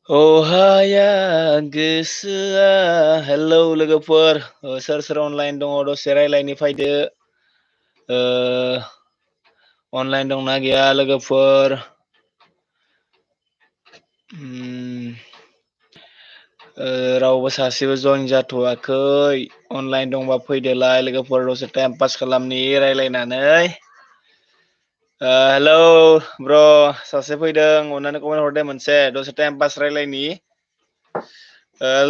Oh hayat gosoa hello लोगोफोर सोर सोर अनलाइन दङ दसे रायलायनो फैदो अनलाइन दंना गैया लोगोफोर रावबो सासेबो जइन जाथ'वाखै अनलाइन दंबा फैदोलाय लोगोफोर दसे टाइम पास खालामनि रायलायनानै हेलौ ब्र सासे फैदों अननानै कमेन्ट हरदो मोनसे दसे टाइम पास रायलायनि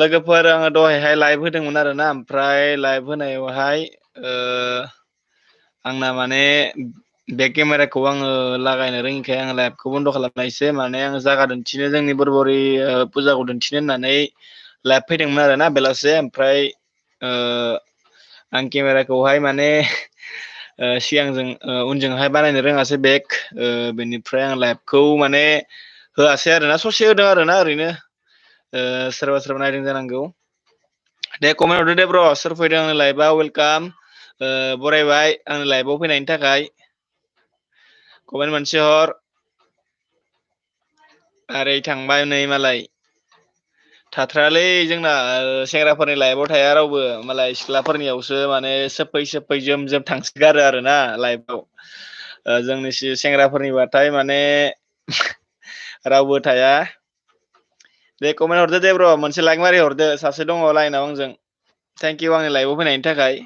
लोगोफोर आङो दहायहाय लाइभ होदोंमोन आरोना ओमफ्राय लाइभ होनायावहाय आंना माने बेक केमेराखौ आङो लागायनो रोङिखाय आङो लाइभखौ बन्द' खालामनायसो माने आङो जागा दिन्थिनो जोंनि बोरबरि फुजाखौ दिन्थिनो होननानै लाइभ फैदोंमोन आरोना बेलासे ओमफ्राय आं केमेराखौहाय माने सिगांजों उनजोंहाय बानायनो रोङासै बेक बेनिफ्राय आं लाइभखौ माने होआसै आरोना ससे होदों आरोना ओरैनो सोरबा सोरबा नायदों जानांगौ दे कमेन्ट हरदो दे ब्र सोर फैदों आंनि लाइभआव वेलकाम बरायबाय आंनि लाइभआव फैनायनि थाखाय कमेन्ट मोनसे हर आरै थांबाय नै मालाय थाथ्रालै जोंना सेंग्राफोरनि लाइभआव थाया रावबो मालाय सिख्लाफोरनियावसो माने सोफै सोफै जोम जोम थांसोगारो आरोना लाइभआव जोंनि सेंग्राफोरनिबाथाय माने रावबो थाया दे कमेन्ट हरदो दे ब्र मोनसे लाइक मारि हरदो सासे दङ लाइनाव आंजों थेंक इउ आंनि लाइभआव फैनायनि थाखाय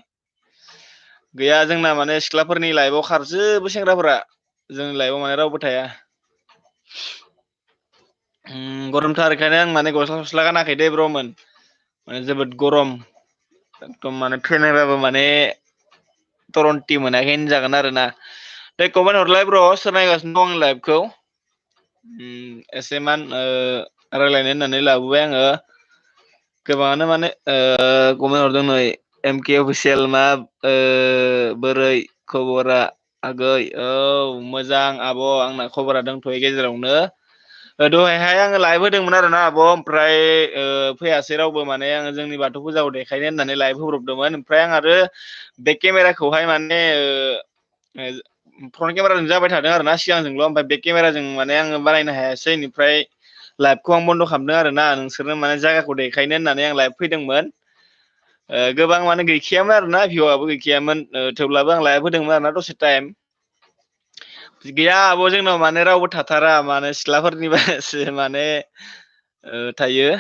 गैया जोंना माने सिख्लाफोरनि लाइभआव खारजोबो सेंग्राफोरा जोंनि लाइभआव माने रावबो थाया गरमथार बेखायनो आं माने गस्ला गानाखै दे ब्रमोन माने जोबोद गरम एकदम माने फेन होबाबो माने टरन्टि मोनाखै होनजागोन आरोना दे कमेन्ट हरलाय ब्र सोर नायगासिनो दं आंनि लाइभखौ एसेमान रायलायनो होननानै लाबोबाय आङो गोबाङानो माने कमेन्ट हरदों नै एमके अफिसियेल मा बोरै खबरा आगै औ मोजां आब' आंना खबरा दंथ'यो गेजेरावनो दहायहाय आङो लाइभ होदोंमोन आरोना आब' ओमफ्राय फैयासै रावबो माने आङो जोंनि बाथौ फुजाखौ देखायनो होननानै लाइभ होब्रबदोंमोन ओमफ्राय आं आरो बेक केमेराखौहाय माने फ्रन्ट केमेराजों जाबाय थादों आरोना सिगांजोंल' ओमफ्राय बेक केमेराजों माने आङो बानायनो हायासै बेनिफ्राय लाइभखौ आं बन्द' खालामदों आरोना नोंसोरनो माने जायगाखौ देखायनो होननानै आं लाइभ फैदोंमोन गोबां माने गैखायामोन आरोना भिउआबो गैखायामोन थेवब्लाबो आं लाइभ होदोंमोन आरोना दसे टाइम गैया आब' जोंनाव माने रावबो थाथारा माने सिख्लाफोरनिबासो माने थायो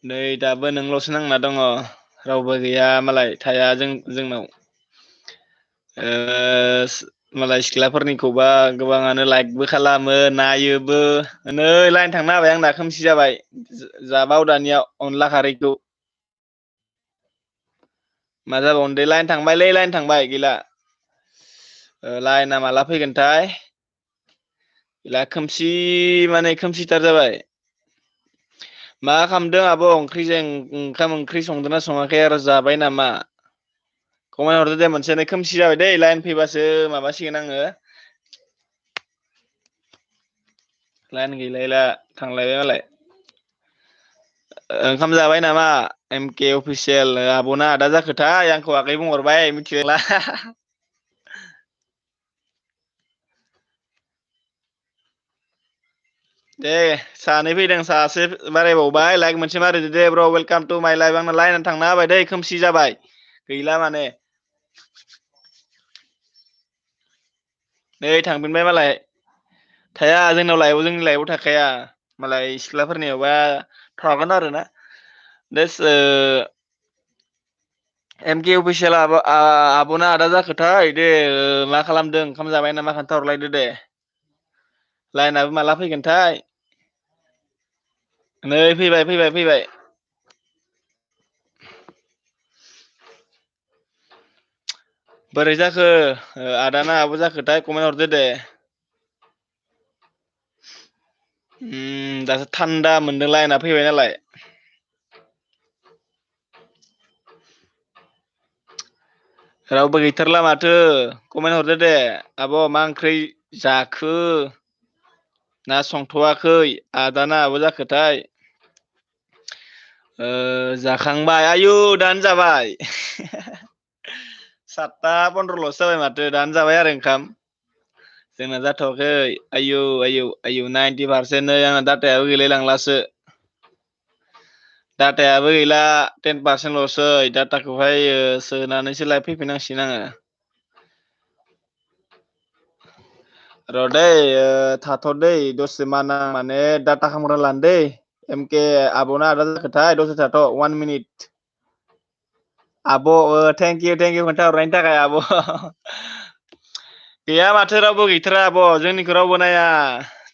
नै दाबो नोंल'सो नांना दङ रावबो गैया मालाय थाया जोंनाव मालाय सिख्लाफोरनिखौबा गोबाङानो लाइकबो खालामो नायोबो नै लाइन थांनो हाबाय आंना खोमसि जाबाय जाबाव दानिया अनला खारैखौ मा जाबावनो दे लाइन थांबायलै लाइन थांबाय गैला लाइना माला फैगोनथाय गैला खोमसि माने खोमसिथार जाबाय मा खालामदों आब' ओंखाम ओंख्रि संदोंना सङाखै आरो जाबाय नामा कमेन्ट हरदो दे मोनसे खोमसि जाबाय दै लाइन फैबासो माबासिगोन आङो लाइन गैलायला थांलायबाय मालाय ओंखाम जाबाय नामा एमके अफिसियेल आब'ना आदा जाखोथाय आंखौ आगै बुंहरबाय मिथिला दे सानै फैदों सासे बारायबावबाय लाइक मोनसे मारिदो दे ब्र वेलकाम टु माइ लाइफ आंना लाइनाव थांना होबाय दै खोमसि जाबाय गैला माने नै थांफिनबाय मालाय थाया जोंनि लाइफआव थाखाया मालाय सिख्लाफोरनियावबा थागोन आरोना एमके अफिसियेल आब'ना आदा जाखोथाय दे मा खालामदों ओंखाम जाबाय नामा खोन्थाहरलायदो दे लाइनाबो माला फैगोनथाय नै फैबाय बोरै जाखो आदाना आब' जाखोथाय कमेन्ट हरदो दे दासो थान्दा मोनदों लाइना फैबाय नालाय रावबो गैथारला माथो कमेन्ट हरदो दे आब' मा ओंख्रि जाखो ना संथ'वाखै आदाना आब' जाखोथाय जाखांबाय आयु दानो जाबाय 7:15 जाबाय माथो दानो जाबाय आरो ओंखाम जोंना जाथ'वाखै आयौ आयौ आयौ 90% नै आंना डाटायाबो गैलायलांलासो डाटायाबो गैला 10%ल'सै डाटाखौहाय सोनानैसो लाइभ फैफिननांसिगोन आङो र' दै थाथ' दै दसे माने डाटा खामग्रा लानो दै एमके आब'ना आदा जाखोथाय दसे थाथ' 1 मिनिट आब' थेंक इउ खोन्थाहरनायनि थाखाय आब' गैया माथो रावबो गैथारा आब' जोंनिखौ रावबो नाया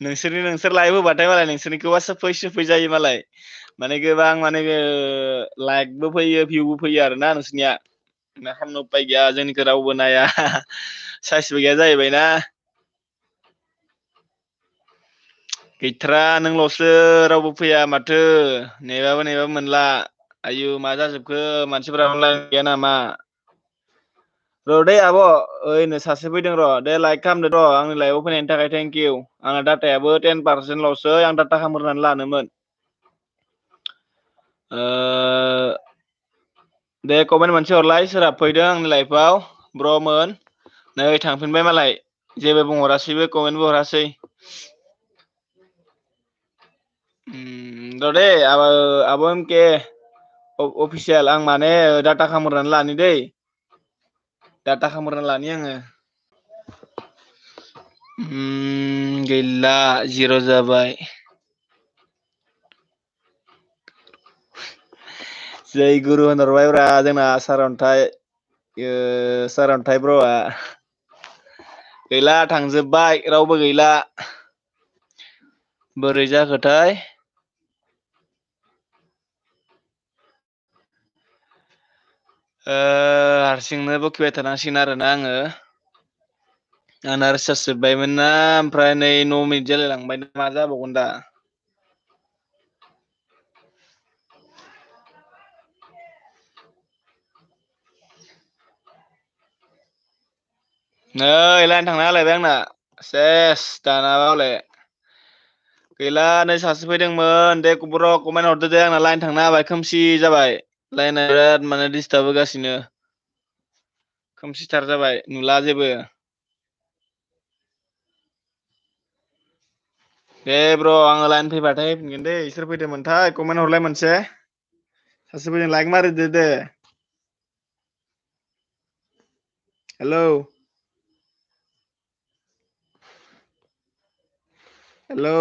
नोंसोर लाइभ होबाथाय मालाय नोंसोरनिखौबा सोफै जायो मालाय माने गोबां माने लाइकबो फैयो भिउबो फैयो आरोना नोंसोरनिया मा खालामनो उपाय गैया जोंनिखौ रावबो नाया साइसबो गैया जाहैबायना गैथारा नोंल'सो रावबो फैया माथो नेबाबो मोनला आयु मा जाजोबखो मानसिफोरा अनलाइन गैया नामा र' दे आब' ओइनो सासे फैदों र' दे लाइक खालामदो र' आंनि लाइभआव फैनायनि थाखाय थेंक इउ आंना डाटायाबो 10%ल'सै आं डाटा खालामग्रोनानै लानोमोन दे कमेन्ट मोनसे हरलाय सोर हाबफैदों आंनि लाइफआव ब्र'मोन नै थांफिनबाय मालाय जेबो बुंहरासैबो कमेन्टबो हरासै र' दे आब' एमके अफिसियेल आं माने डाटा खालामग्रोनानै लानि दै डाटा खालामग्रोना लानि आङो गैला 0 जाबाय जै गुरु होनहरबायब्रा जोंना सारअन्थाइ ब्र'आ गैला थांजोब्बाय रावबो गैला बोरै जाखोथाय हारसिंनो बखिबाय थानांसिगोन आरोना आङो आंना रिसार्ज जोबबायमोन ना ओमफ्राय नै 9 मिनिट जालायलांबाय मा जाबावगोन दा नै लाइन थांना होलायबाय आंना सेस दानाबा हले गैला नै सासे फैदोंमोन दे ब्र' कमेन्ट हरदो दे आंना लाइन थांना होबाय खोमसि जाबाय लाइना बिराद माने डिस्टार्ब होगासिनो खोमसिथार जाबाय नुला जेबो दे ब्र' आङो लाइन फैबाथाय फैफिनगोन दे इसोर फैदोंमोनथाय कमेन्ट हरलाय मोनसे सासे फैदों लाइक मारिदो दे हेलौ हेलौ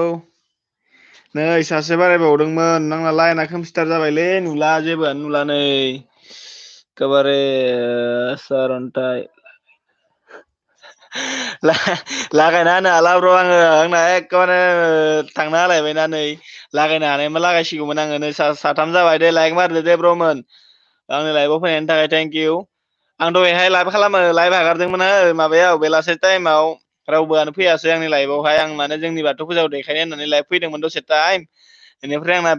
नै सासे बारायबावदोंमोन आंना लाइना खोमसिथार जाबायलै नुला जेबोआनो नुला नै एखेबारे सारअन्थाइ लागायना होनो हाला ब्र' आङो आंना एखेबारे थांना होलायबायना नै लागायनो हानायमोन लागायसिगौमोन आङो नै साथाम जाबाय दे लाइक मारिदो दे ब्र'मोन आंनि लाइभआव फैनायनि थाखाय थेंक इउ आं दहायहाय लाइभ लाइभ हगारदोंमोन माबायाव बेलासे टाइमाव रावबोआनो फैयासै आंनि लाइफआवहाय आं माने जोंनि बाथौ फुजायाव देखायनो होननानै लाइभ फैदोंमोन दसे टाइम बेनिफ्राय आंना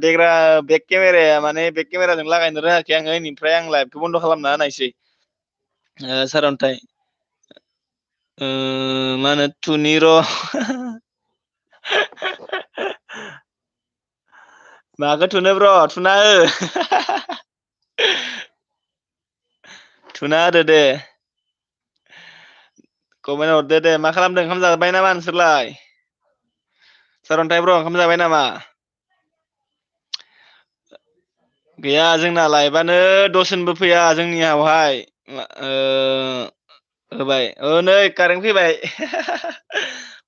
बेक केमेराया माने बेक केमेराजों लागायनो रोङाखै आङो बेनिफ्राय आं लाइभखौ बन्द' खालामना होनायसै सारअन्थाइ मा होनो थुनि र' माखौ थुनो ब्र' थुना हो थुना होदो दे कमेन्ट हरदो दे मा खालामदों ओंखाम जाबाय नामा नोंसोरलाय सारअन्थाइ ब्र' ओंखाम जाबाय नामा गैया जोंना लाइभआनो दसेनोबो फैया जोंनियावहाय होबाय नै कारेन्ट फैबाय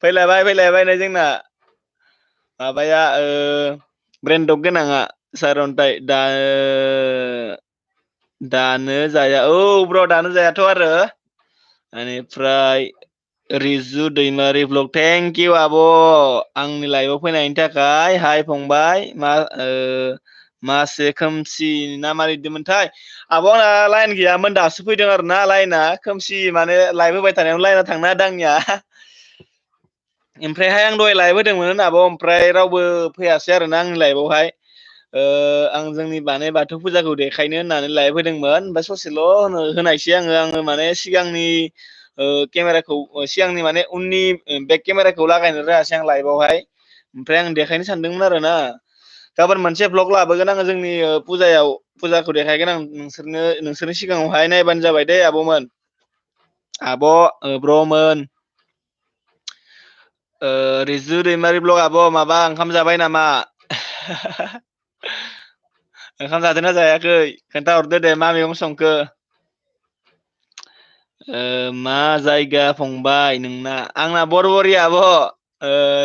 फैलायबाय नै जोंना माबाया ब्रेन्डक गोनाङा सारअन्थाइ दानो जाया औ ब्र' दानो जायाथ' आरो बेनिफ्राय रिजु दैमारि ब्लग थेंक इउ आब' आंनि लाइफआव फैनायनि थाखाय हाय फंबाय मासे खोमसि ना मा लिरदोंमोनथाय आब' आंना लाइन गैयामोन दासो फैदों आरोना लाइना खोमसि माने लाइभ होबाय थानायावनो लाइना थांनो होदों आंनिया ओमफ्रायहाय आं दहाय लाइभ होदोंमोन आब' ओमफ्राय रावबो फैयासै आरोना आंनि लाइभआवहाय आं जोंनि बाथौ फुजाखौ देखायनो होननानै लाइभ होदोंमोन ओमफ्राय ससेल' होनायसै आङो माने सिगांनि केमेराखौ सिगांनि माने उननि बेक केमेराखौ लागायनो रोङासै आं लाइभआवहाय ओमफ्राय आं देखायनो सानदोंमोन आरो ना गाबोन मोनसे ब्लग लाबोगोन आङो जोंनि फुजाखौ देखायगोन आं नोंसोरनि सिगाङावहाय नायबानो जाबाय दे आब'मोन आब' ब्र'मोन रिजु दैमारि ब्लग आब' माबा ओंखाम जाबाय नामा? ओंखाम जादोंना जायाखै खोन्थाहरदो दे मा मैगं संखो? मा जायगा फंबाय नोंना आंना बरबरि आब'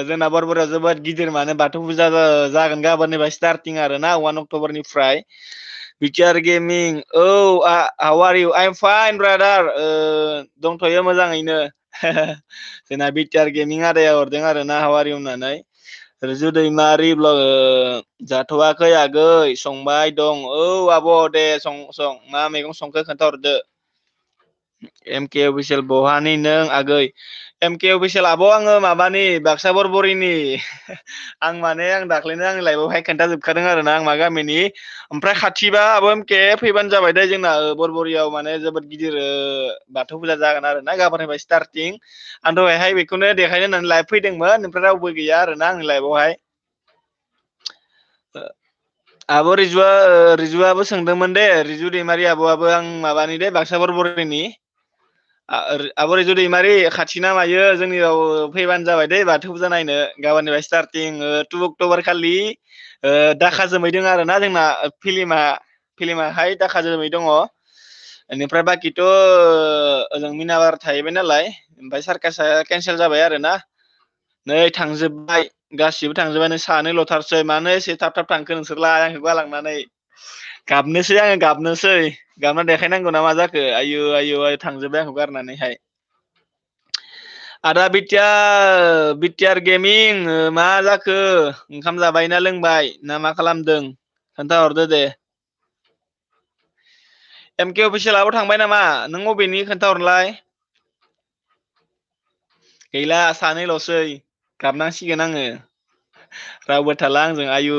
जोंना बरबरियाव जोबोद गिदिर माने बाथौ फुजा जागोन गाबोननिफ्राय स्टार्टिं आरो ना 1 अक्ट'बरनिफ्राय बिटिआर गेमिं औ how are you I am fine brother दंथ'यो मोजाङैनो जोंना बिटिआर गेमिं आदाया हरदों आरो ना हाउ आर इउ होननानै रिजु दैमारि ब्लग जाथ'वाखै आगै संबाय दं औ आब' दे सं मा मैगं संखो खोन्थाहरदो एमके अफिसियेल बहानि नों आगै एमके अफिसियेल आब' आङो माबानि बाक्सा बरबरिनि आं माने आं दाख्लैनो आंनि लाइफआवहाय खोन्थाजोबखादों आरो ना आं मा गामिनि ओमफ्राय खाथिबा आब' एमके फैबानो जाबाय दे जोंना बरबरियाव माने जोबोद गिदिर बाथौ फुजा जागोन आरो ना गाबोननिफ्राय स्टार्टिं आं दहायहाय बेखौनो देखायनो होननानै लाइभ फैदोंमोन ओमफ्राय रावबो गैया आरो ना आंनि लाइफआवहाय आब' रिजुआबो सोंदोंमोन दे रिजु दैमारि आब'आबो आं माबानि दे बाक्सा बरबरिनि आब' रिजु दैमारि खाथि ना मायो जोंनियाव फैबानो जाबाय दे बाथौ फुजा नायनो गाबोननिफ्राय स्टार्टिं 2 अक्ट'बर खालि दाखा जोमैदों आरो ना जोंना फिल्माहाय दाखा जोमै दङ बेनिफ्राय बाखिथ' ओजों मिनाबार थाहैबाय नालाय ओमफ्राय सार्कासा केन्सेल जाबाय आरो ना नै थांजोब्बाय गासिबो थांजोब्बाय नों सानैल'थारसै मानो एसे थाब थाब थांखो नोंसोरलाय आंखौ गालांनानै गाबनोसै आङो गाबना देखायनांगौ ना मा जाखो आयु आयु आयु थांजोब्बाय आंखौ गारनानैहाय आदा बिटिआर गेमिं मा जाखो ओंखाम जाबाय ना लोंबाय ना मा खालामदों खोन्थाहरदो दे एमके अफिसियेलाबो थांबाय नामा नों अबेनि खोन्थाहरलाय गैला सानैल'सै गाबनांसिगोन आङो रावबो थाला आंजों आयु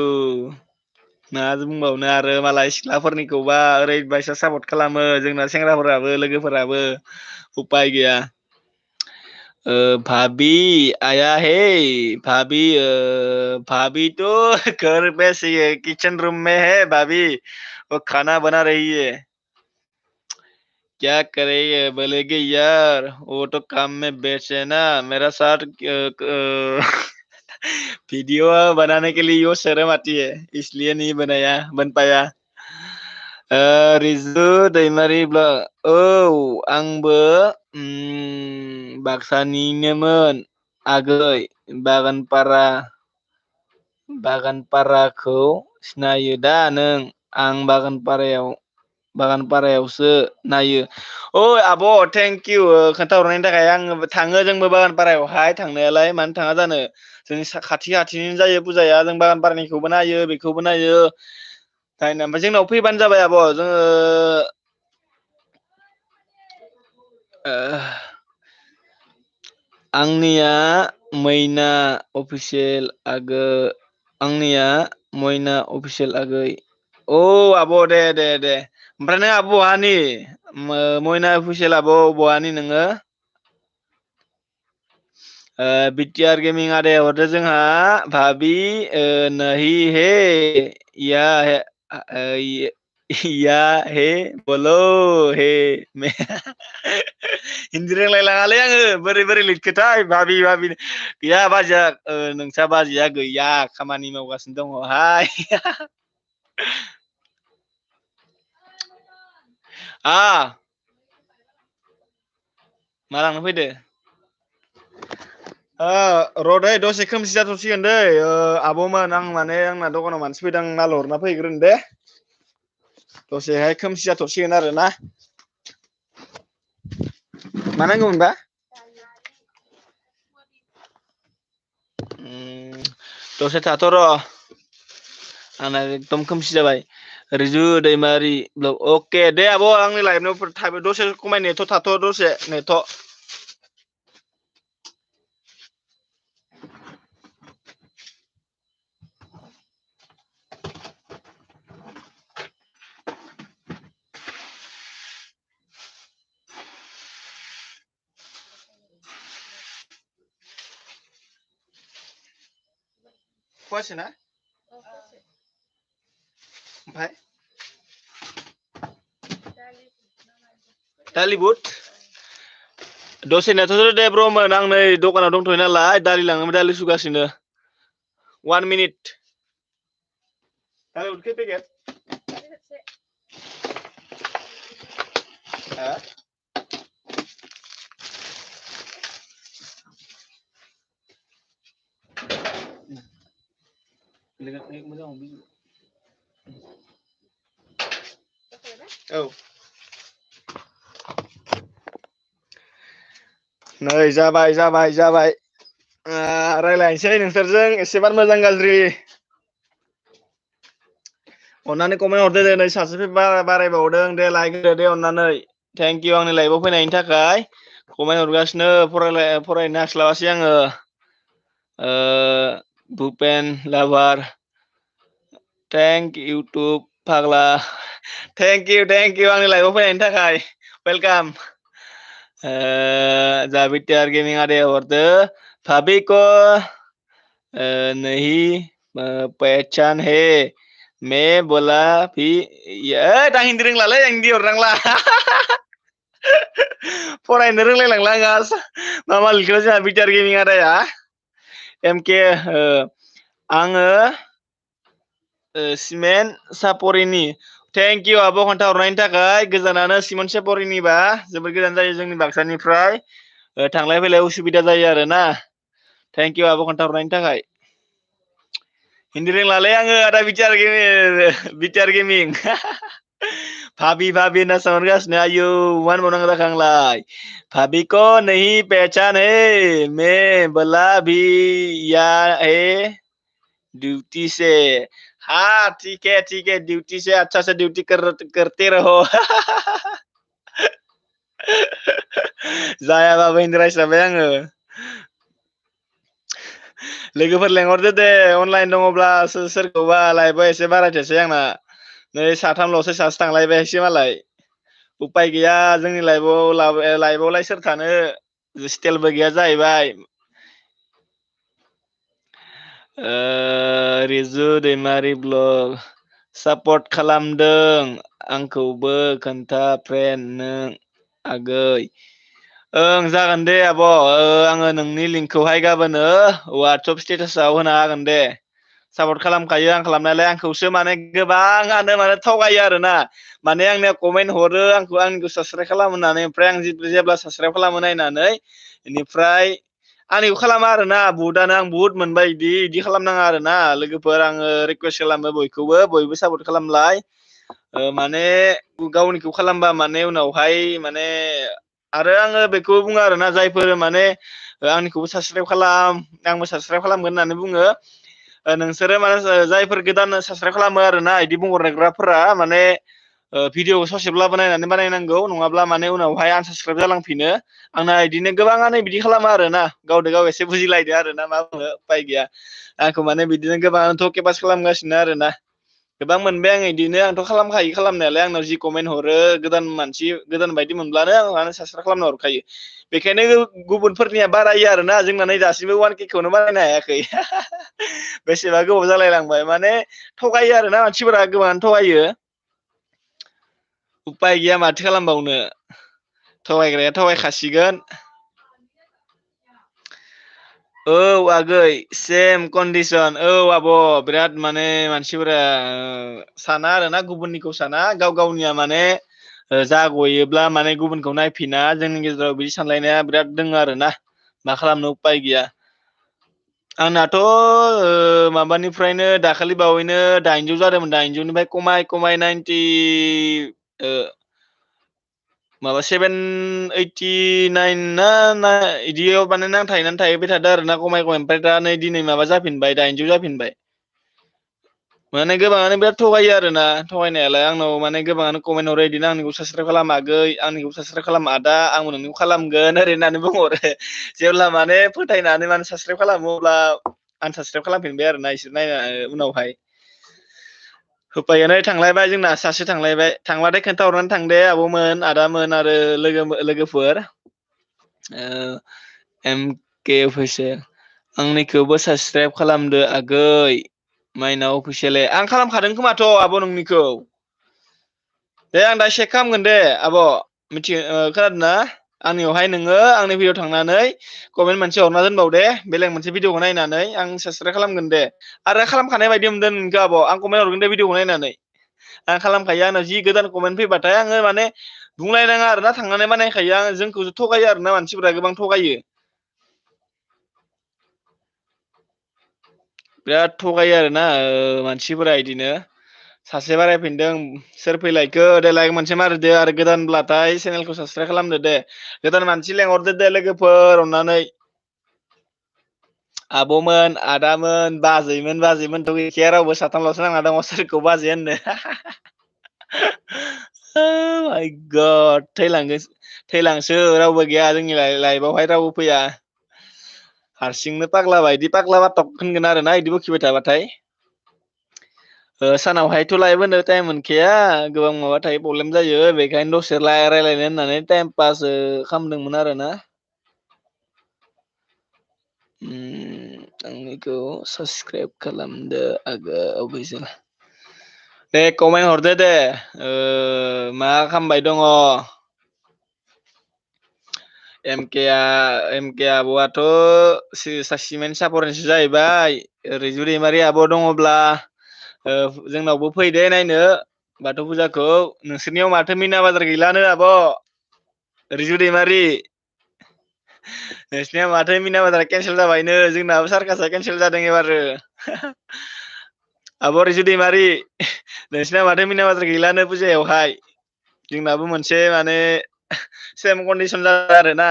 मा बुंबावनो आरो मालाय सिख्लाफोरनिखौबा ओरैबायसा सापर्ट खालामो जोंना सेंग्राफोराबो लोगोफोराबो उपाय गैया भाभी आया है भाभी भाभी तो घर पे से किचन रूम में है भाभी वो खाना बना रही है क्या करे बोलेगी यार वो तो काम में व्यस्त है ना मेरा साथ वीडियो बनाने के लिए वो शर्म आती है इसलिए नहीं बन पाया रिजु दैमारि औ आंबो बाक्सानिनोमोन आगै बागानपाराखौ सिनायो दा नों आं बागानपारायावसो नायो ओइ आब' थेंक इउ खोन्थाहरनायनि थाखाय आङो थाङो जोंबो बागानपारायावहाय थांनायालाय मानो थाङा जानो जोंनि खाथिनिनो जायो फुजाया जों बागानपारानिखौबो नायो बेखौबो नायो नायनो ओमफ्राय जोंनाव फैबानो जाबाय आब' जोङो आंनिया मैना अफिसियेल आगै औ आब' दे ओमफ्राय नों आब' बहानि मयना अफिसियेल आब' बहानि नोङो बिटिआर गेमिं आदाया हरदो जोंहा भाभी नहीं है या है या हे बोलो हे हिन्दी रोंलायलाङालै आङो बोरै लिरखोथाय भाभी गैया बाजैया नोंसा बाजैया गैया खामानि मावगासिनो दङहाय मा लांनो फैदो र'दै दसे खोमसि जाथ'सिगोन दै आब'मोन आं माने आंना दखानाव मानसि फैदों आं माल हरना फैग्रोनि दे दसेहाय खोमसि जाथ'सिगोन आरोना मा नांगौमोनबा दसे थाथ' र' आंना एकदम खोमसि जाबाय रिजु दैमारि अके दे आब' आंनि लाइफआव दसे खमाय नेथ' थाथ' दसे नेथ' फवासेना ओमफ्राय दालि बुट दसेनाथ' दे ब्र'मोन आं नै दखानाव दंथ'यो नालाय दालि लाङोमोन दालि सुगासिनो 1 मिनिट दालि उठके पेकेट हा औ नै जाबाय रायलायनोसै नोंसोरजों एसेबां मोजां गाज्रि अन्नानै कमेन्ट हरदो दे नै सासे बारायबावदों दे लाइक होदो दे अन्नानै थेंक इउ आंनि लाइभआव फैनायनि थाखाय कमेन्ट हरगासिनो फरायनो हास्लाबासै आङो भुपेन लाभार थेंक इउटुब फाग्ला थेंक इउ आंनि लाइभआव फैनायनि थाखाय वेलकाम जाबिटिआर गेमिं आदाया हरदो भाभी को नहीं पहचान है मैं बोला भी आं हिन्दी रोंलालै आं हिन्दी हरनांला फरायनो रोंलायलांला आङो मा लिरखो जोंहा बिटिआर गेमिं आदाया एमके आङो सिमेन्ट सापरिनि थेंक इउ आब' खोन्था हरनायनि थाखाय गोजानानो सिमेन्ट सापरिनिबा जोबोद गोजान जायो जोंनि बाक्सानिफ्राय थांलाय फैलाय उसुबिदा जायो आरोना थेंक इउ आब' खोन्था हरनायनि थाखाय हिन्दी रोंलालै आङो आदा बिटिआर गेमिं भाभी होनना सोंहरगासिनो आयौ मा होनबावनांगौ जाखो आंलाय भाभी को नहीं पहचान है मैं बोला भी या है ड्यूटी से हाँ ठीक है ड्यूटी से अच्छा से ड्यूटी करते रहो जायाबाबो हिन्दी रायज्लायबाय आङो लोगोफोर लेंहरदो दे अनलाइन दङब्ला सोरखौबा लाइभआव एसे बारायथोसै आंना नै साथामल'सो सासे थांलायबायसो मालाय उपाय गैया जोंनि लाइभआवलाय सोर थानो स्टेलबो गैया जाहैबाय रिजु दैमारि ब्लग सापर्ट खालामदों आंखौबो खोन्था फ्रेन्ड नों आगै ओं जागोन दे आब' आङो नोंनि लिंकखौहाय गाबोनो वाट्सएप स्टेटासाव होना हागोन दे सापर्ट खालामखायो आं खालामनायालाय आंखौसो माने गोबाङानो माने थगायो आरोना माने आंनिया कमेन्ट हरो आंनिखौ साबसक्राइब खालाम होननानै ओमफ्राय आं जेब्ला साबसक्राइब खालामो नायनानै बेनिफ्राय आंनिखौ खालामा आरोना बुहुतआनो आं बुहुत मोनबाय बिदि खालामनाङा आरोना लोगोफोर आङो रिकुवेस्ट खालामो बयबो सापर्ट खालामलाय माने गावनिखौ खालामबा माने उनावहाय माने आरो आङो बेखौ बुङो आरोना जायफोर माने आंनिखौबो साबसक्राइब खालाम आंबो साबसक्राइब खालामगोन होननानै बुङो नोंसोरो माने जायफोर गोदान साबसक्राइब खालामो आरोना बिदि बुंहरग्राफोरा माने भिडिअ ससेब्लाबो नायनानै बानायनांगौ नङाब्ला माने उनावहाय आनसाबसक्राइब जालांफिनो आंना बिदिनो गोबाङानो बिदि खालामो आरोना गावजों गाव एसे बुजिलायदो आरोना मा बुङो उपाय गैया आंखौ माने बिदिनो गोबाङानो केपास खालामगासिनो आरोना गोबां मोनबाय आं बिदिनो आंथ' खालामखायो खालामनायालाय आंनाव जि कमेन्ट हरो गोदान बायदि मोनब्लानो आं साबसक्राइब खालामना हरखायो बेखायनो गुबुनफोरनिया बारायो आरोना जोंना नै दासिमबो 1K खौनो बानायनो हायाखै बेसेबा गोबाव जालाय लांबाय माने थगायो आरोना मानसिफोरा गोबाङानो थगायो उपाय गैया माथो खालामबावनो थगायग्राया थगायखासिगोन औ आगै सेम कन्डिसन औ आब' बिराद माने मानसिफोरा साना आरोना गुबुननिखौ साना गाव गावनिया माने जागयोब्ला माने गुबुनखौ नायफिना जोंनि गेजेराव बिदि सानलायनाया बिराद दङ आरोना मा खालामनो उपाय गैया आंनाथ' माबानिफ्रायनो दाखालि बावैनो 800 जादोंमोन 800निफ्राय खमाय 90 माबा 789 ना इदियाव माने नांथाहैनानै थाहैबाय थादों आरोना खमाय ओमफ्राय दा नै दिनै माबा जाफिनबाय 800 जाफिनबाय माने गोबाङानो बिराद थगायो आरोना थगायनायालाय आंनाव माने गोबाङानो कमेन्ट हरो इदिनो आंनिखौ साबसक्राइब खालाम आगै आंनिखौ साबसक्राइब खालाम आदा आंबो नोंनिखौ खालामगोन ओरै होननानै बुंहरो जेब्ला माने फोथायनानै माने साबसक्राइब खालामो अब्ला आनसाबसक्राइब खालामफिनबाय आरोना इसोर नायना उनावहाय उपायानो थांलायबाय जोंना सासे थांलायबाय थांबाथाय खोन्थाहरनानै थांदे आब'मोन आदामोन आरो लोगोफोर MK अफिसियेल आंनिखौबो साबसक्राइब खालामदो आगै माइनाव अफिसियेल आं खालामखादों खोमाथ' आब' नोंनिखौ दे आं दा चेक खालामगोन दे आब' मिथियो खोनादों ना आंनियावहाय नोङो आंनि भिडिअ थांनानै कमेन्ट मोनसे हरना दोनबाव दे बेलेग मोनसे भिडिअखौ नायनानै आं साबसक्राइब खालामगोन दे आरो खालामखानाय बायदि मोनदों नोंखौ आब' आं कमेन्ट हरगोन दे भिडिअखौ नायनानै आं खालामखायो आंनाव जि गोदान कमेन्ट फैबाथाय आङो माने बुंलायनाङा आरोना थांनानै बानायखायो आं जोंखौसो थगायो आरोना मानसिफोरा गोबां थगायो बिराद थगायो आरोना मानसिफोरा इदिनो सासे बारायफिनदों सोर फैलायखो दे लाइक मोनसे मारिदो आरो गोदानब्लाथाय चेनेलखौ साबसक्राइब खालामदो दे गोदान मानसि लेंहरदो दे लोगोफोर अननानै आब'मोन आदामोन बाजैमोनथ' गैखाया रावबो साथामल'सो नांना दङ सोरखौ बाजै होननो माय गड थैलांसो रावबो गैया जोंनि लाइफआवहाय रावबो फैया हारसिंनो पाग्ला बायदि पाग्ला बाथक होनगोन आरोना इदि बखिबाय थाबाथाय सानावहायथ' लाइभ होनो टाइम मोनखाया गोबां माबा थायो प्रब्लेम जायो बेखायनो दसे रायलायनो होननानै टाइम पास खालामदोंमोन आरोना आंनिखौ साबसक्राइब खालामदो आगो अबेजों दे कमेन्ट हरदो दे मा खालामबाय दङ एमके आब'आथ' सिमेन्ट सापरनिसो जाहैबाय रैजु दैमारि आब' दङब्ला जोंनावबो फैदो नायनो बाथौ फुजाखौ नोंसोरनियाव माथो मिना बाजार गैलानो आब' रिजु दैमारि नोंसिनिया माथो मिना बाजारा केन्सेल जाबायनो जोंनाबो सारकासा केन्सेल जादों एबारो आब' रिजु दैमारि नोंसिना माथो मिना बाजार गैलानो फुजायावहाय जोंनाबो मोनसे माने सेम कन्डिसन जादों आरोना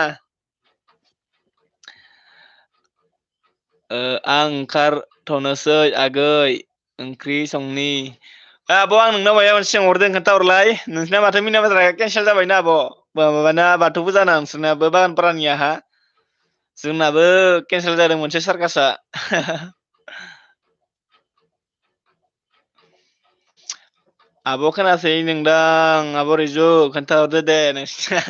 आं ओंखारथ'नोसै आगै ओंख्रि संनि आब' आं नोंनाव माबा मोनसे सोंहरदों खोन्थाहरलाय नोंसिना माथो मिना बाजारा केन्सेल जाबायना आब' माबाना बाथौ फुजाना नोंसोरनाबो बागानपारानियाहा जोंनाबो केन्सेल जादों मोनसे सारकासा आब' खोनासै नोंदां आब' रिजु खोन्थाहरदो दे नोंसिना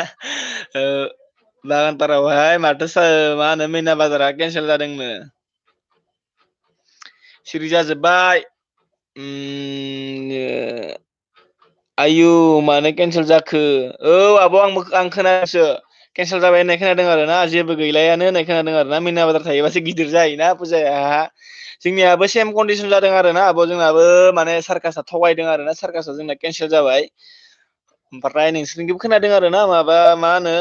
बागानपारायावहाय माथो मा होनो मिना बाजारा केन्सेल जादोंनो सिरि जाजोब्बाय आयु मानो केन्सेल जाखो औ आब' आं खोनासो केन्सेल जाबाय होननाय खोनादों आरोना जेबो गैलायानो होननाय खोनादों आरोना मिना बाजार थायोबासो गिदिर जायोना फुजाया जोंनियाबो सेम कन्डिसन जादों आरोना आब' जोंनाबो माने सारकासा थगायदों आरोना सारकासा जोंना केन्सेल जाबाय ओमफ्राय नोंसोरनिखौबो खोनादों आरोना माबा मा होनो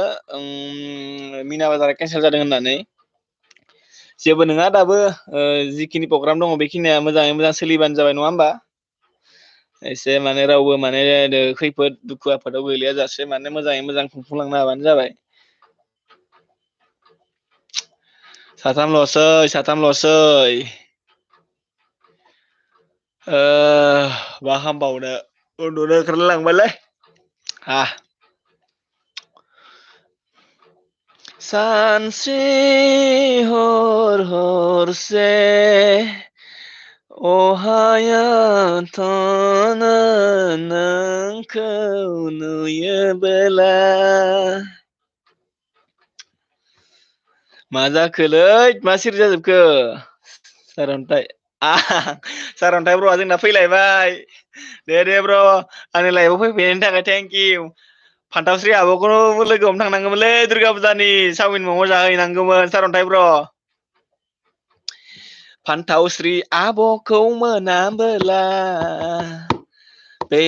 मिना बाजारा केन्सेल जादों होननानै जेबो नङा दाबो जिखिनि प्रग्राम दङ बेखिनिया मोजाङै मोजां सोलिबानो जाबाय नङा होमबा एसे माने रावबो माने खैफोद दुखु आफोदाव गोलैया जासे माने मोजाङै मोजां खुंफुंलांनो हाबानो जाबाय साथामल'सै मा खालामबावनो उन्दुनो ओंखारलायलांबायलै सानसे हरसे अहाया थानो नोंखौ नुयोबोला मा जाखोलै मा सिरि जाजोबखो सारअन्थाइ ब्र'आ जोंना फैलायबाय दे ब्र' आंनि लाइफआव फैफिननायनि थाखाय थेंक इउ फान्थावस्रि आब'खौनो लोगो हमनो थांनांगौमोनलै दुर्गा फुजानि चावमिन मम' जाहैनांगौमोन सारअन्थाइ ब्र' फान्थावस्रि आब'खौ मोनाबोला बे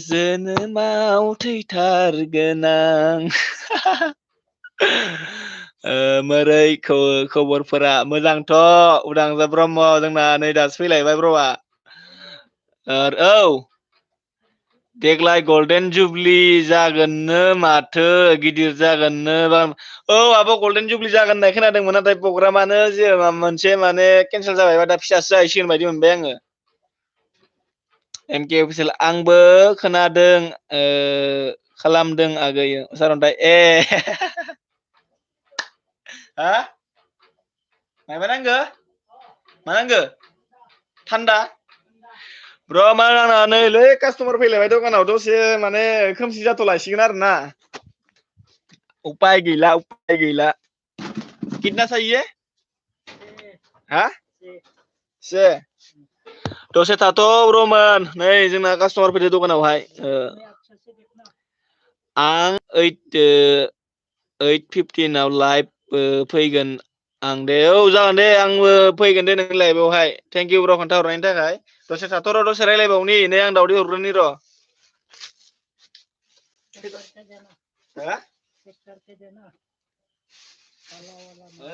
जोनोमाव थैथारगोन आं मोरै खबरफोरा मोजांथ' उदांजा ब्रह्म जोंना नै दासो फैलायबाय ब्र'आ औ देग्लाय गल्डेन जुबलि जागोननो माथो गिदिर जागोननो औ आब' गल्डेन जुबलि जागोन होननाय खोनादोंमोन नाथाय प्रग्रामानो जे मोनसे माने केन्सेल जाबायबा दा फिसासो जाहैसिगोन बायदि मोनबाय आङो एमके अफिसियेल आंबो खोनादों खालामदों आगै सारअन्थाइ हा मायबा नांगो मा नांगो थान्दा ब्र' मा आंना नैलै कास्ट'मार फैलायबाय दखानाव दसे माने खोमसि जाथ'लायसिगोन आरोना उपाय गैला कितना चाहिए हा से दसे थाथ' ब्र'मोन नै जोंना कास्ट'मार फैदो दखानावहाय आं 8:15 आव लाइभ फैगोन आं दे औ जागोन दे आंबो फैगोन दे नोंनि लाइभआवहाय थेंक इउ ब्र खोन्थाहरनायनि थाखाय दसे थाथ' र' दसे रायलायबावनि नै आं दावदै हरग्रोनि र' हाँ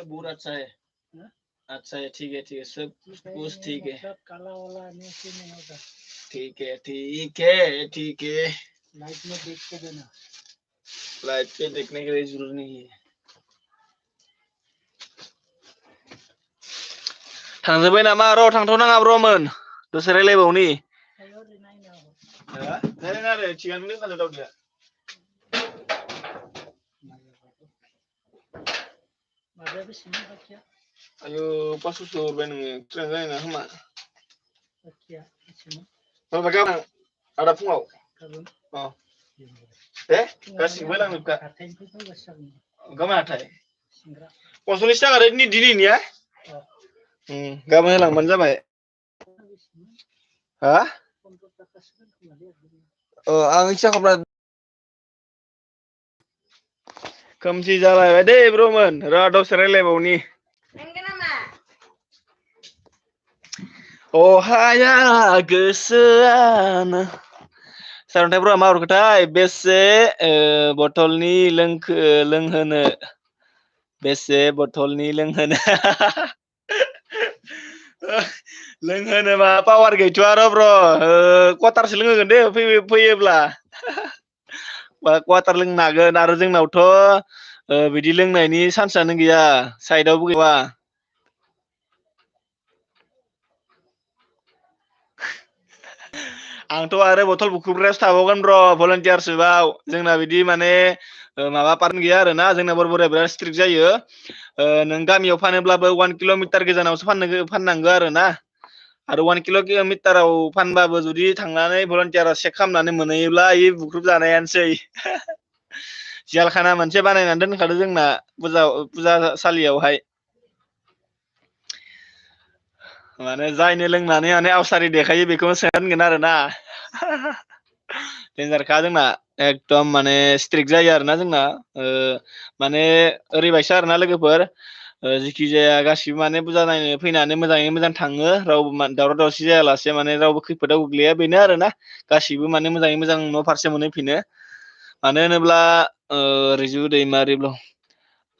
बहुत अच्छा है अच्छा है ठीक है सब कुछ ठीक है काला वाला नहीं होगा ठीक है लाइट में देख के देना लाइट पे देखने के लिए जरूरी नहीं है थांजोबबाय नामा र' थांथ'नाङा ब्र'मोन दसे रायलायबावनि रायलायना आरो थिगानो दोनखादो दावदैया माबाया बेसेबां बाखिया आयौ 500 हरबाय नोङो ट्रेन जानाय नङा खोमा बाखिया बेसेबां माबा गाबोन आदा फुङाव गाबोन दे गासिबो लांजोबखा गाबोन हाथाय 45 थाखा दिनैनिया गाबोन होलांबानो जाबाय हा आं इसा खालामना खोमसि जालायबाय दे ब्र'मोन र' दसे रायलायबावनि अहाया गोसोआनो सारन्थाइ ब्र'आ मा हरखोथाय बेसे बथलनि लोंहोनो बेसे बथलनि लोंहोनो लोंहोनो मा पावार गैथ'आ र' ब्र' कवाटारसो लोंहोगोन दे फैयोब्ला कवाटार लोंनो हागोन आरो जोंनावथ' बिदि लोंनायनि चान्सआनो गैया साइडआवबो गैया आंथ' आरो बथल बुख्रुबग्रायासो थाबावगोन ब्र' भलन्टियारसोबाव जोंना बिदि माने माबा पार्टन गैया आरोना जोंना बर'फोरा बिराद स्ट्रिक्ट जायो नों गामियाव फानोब्लाबो 1 किल'मिटार गोजानावसो फाननांगौ आरो ना आरो 1 किल'मिटाराव फानबाबो जुदि थांनानै भलन्टियारा चेक खालामनानै मोनहैयोब्ला इ बुख्रुब जानायानोसै जियालखाना मोनसे बानायनानै दोनखादो जोंना फुजासालियावहाय माने जायनो लोंनानै माने आवसारि देखायो बेखौनो सोंगोन आरो ना डेन्जारखा जोंना एकदम माने स्ट्रिक्ट जायो आरोना जोंना माने ओरैबायसा आरोना लोगोफोर जिखि जाया गासिबो माने बुजा नायनो फैनानै मोजाङै मोजां थाङो रावबो दावराव दावसि जायालासे माने रावबो खैफोदाव गोग्लैया बेनो आरोना गासिबो माने मोजाङै मोजां न' फारसे मोनहैफिनो मानो होनोब्ला रिजु दैमारि ब्ल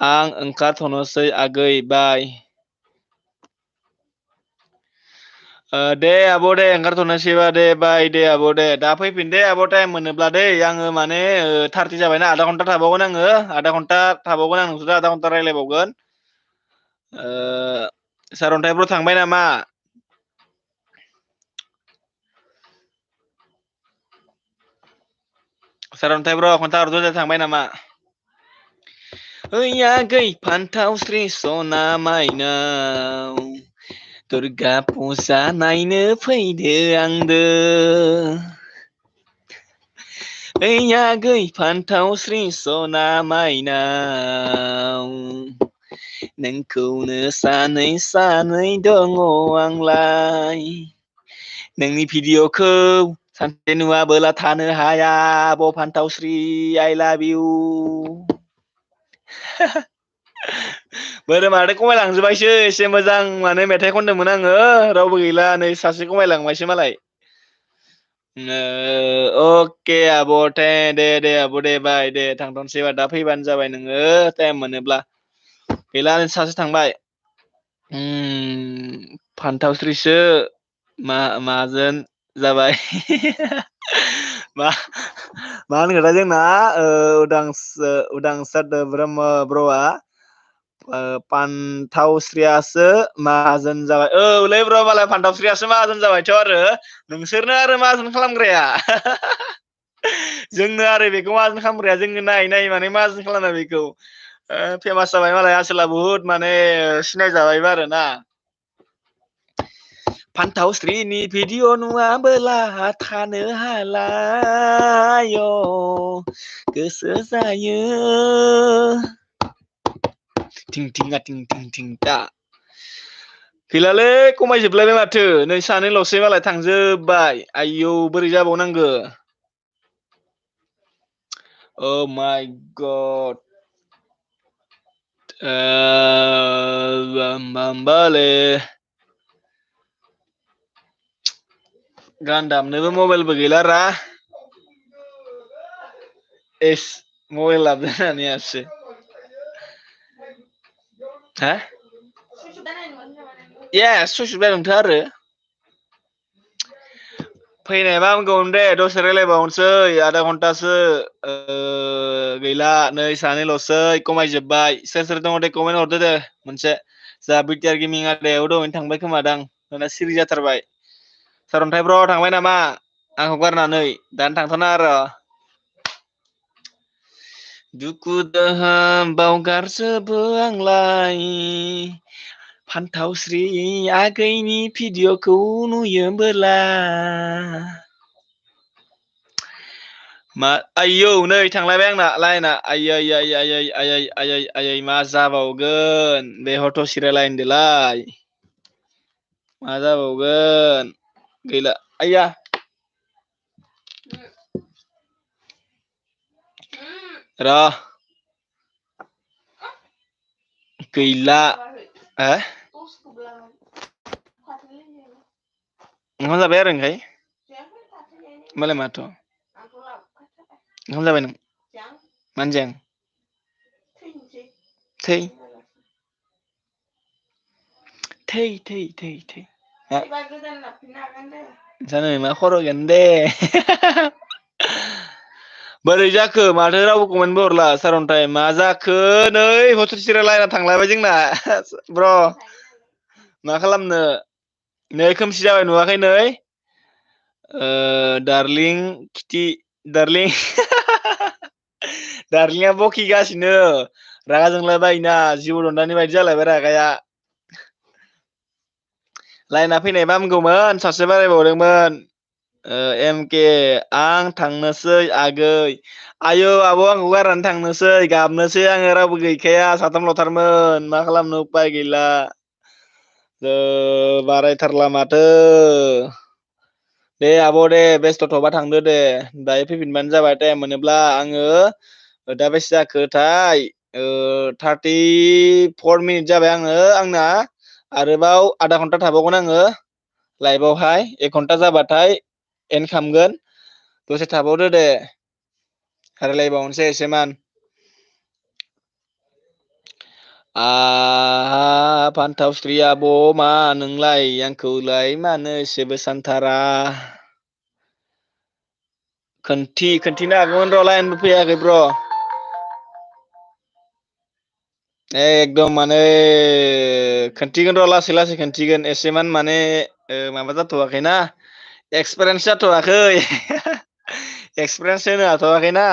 आं ओंखारथ'नोसै आगै बाय दे आब' दे ओंखारथ'नोसैबा दे बाय दे आब' दे दा फैफिन दे आब' टाइम मोनोब्ला दै आङो माने 30 जाबायना आधा घन्टा थाबावगोन आङो आधा घन्टा थाबावगोन आं नोंसोरजों आधा घन्टा रायलायबावगोन सारन्थाइफोराव थांबाय नामा सारन्थाइ ब्र खोन्थाहरदो दे थांबाय नामा ओइ आगै फान्थावस्रि सना माइनाव दुर्गा फुजा नायनो फैदो आंदो ओइ आगै फान्थावस्रि सना माइनाव नोंखौनो सानै सानै दङ आंलाय नोंनि भिडिअ'खौ सानसे नुवाबोला थानो हाया आब' फान्थावस्रि आइ लाभ इउ बोरो माथो खमायलांजोबायसो एसे मोजां माने मेथाइ खनदोंमोन आङो रावबो गैला नै सासे खमायलांबायसो मालाय अके आब' दे आब' दे बाय दे थांथ'नोसैबा दा फैबानो जाबाय नोङो टाइम मोनोब्ला गैला सासे थांबाय फान्थावस्रिसो माजों जाबाय मा होनगोनथाय जोंना उदांसार ब्रह्म ब्र'आ फान्थावस्रियासो माहाजोन जाबाय औलै ब्र मालाय फान्थावस्रियासो माहाजोन जाबायथ' आरो नोंसोरनो आरो माहाजोन खालामग्राया जोंनो आरो बेखौ माहाजोन खालामग्राया जोंनो नायै नायै माने माहाजोन खालामना बेखौ फेमास जाबाय मालाय आसोला बुहुद माने सिनायजाबायबो आरो ना फान्थावस्रिनि भिडिअ नुवाबोला थानो हाला आय' गोसो जायो थिं थिंआ थिं थिं थिं ता गैलालै खमायजोबलायबाय माथो नै सानैल'सै मालाय थांजोबबाय आयौ बोरै जाबावनांगो Oh my God बाम्बाले गान दामनोबो मबाइलबो गैला रा एस मबाइल लाबोदो होननानैसो हा सयस जानाय नोंथाङा आरो फैनायबा हामगौमोन दे दसे रायलायबावनोसै आधा घन्टासो गैला नै सानैल'सै खमायजोब्बाय सोर सोर दङ दे कमेन्ट हरदो दे मोनसे जा बिटिआर गेमिं आदायाव दहायनो थांबाय खोमादां दाना सिरि जाथारबाय सारन्थाइ ब्र थांबाय नामा आंखौ गारनानै दानो थांथ'ना आरो दुखु दाहा बावगारजोबो आंलाय फान्थावस्रि आगैनि भिडिअ'खौ नुयोबोला मा आयौ नै थांलायबाय आंना लाइना आयै मा जाबावगोन बे हथ' सिरिया लाइन मा जाबावगोन गैला आइया र गैला ओंखाम जाबाय आरो ओंखाय होमबालाय माथ' ओंखाम जाबाय नों मानो जाया थै जानो मा खर' गैयानो दे बोरै जाखो माथो रावबो कमेन्टबो हरला सारन्थाइ मा जाखो नै हथर सिरिया लाइना थांलायबाय जोंना ब्र मा खालामनो नै खोमसि जाबाय नुवाखै नै दार्लिं किटि दार्लिं दार्लिंआ बखिगासिनो रागा जोंलायबायना जिबौ दन्दानि बायदि जालायबाय रागाया लाइना फैनायबा हामगौमोन सासे बारायबावदोंमोन एम के आं थांनोसै आगै आयौ आब' आंखौ गारनानै थांनोसै गाबनोसै आङो रावबो गैखाया साथामल'थारमोन मा खालामनो उपाय गैला बारायथारला माथो दे आब' दे बेस्थ'थ'बा थांदो दे दायो फैफिनबानो जाबाय टाइम मोनोब्ला आङो दा बेसे जाखोथाय 34 मिनिट जाबाय आंना आरोबाव आधा घन्टा थाबावगोन आङो लाइभआवहाय 1 घन्टा जाबाथाय एन्ड खालामगोन दसे थाबावदो दे रायलायबावनोसै एसेमान फान्थावस्रि आब' मा नोंलाय आंखौलाय मानो एसेबो सानथारा खोन्थिनो हागौमोन र' लाइनबो फैयाखै ब्र' एकदम माने खोन्थिगोन र' लासै खोन्थिगोन एसेमान माने माबा जाथ'वाखैना एक्सपिरियेन्स जाथ'वाखै एक्सपिरियेन्स होनो हाथ'वाखैना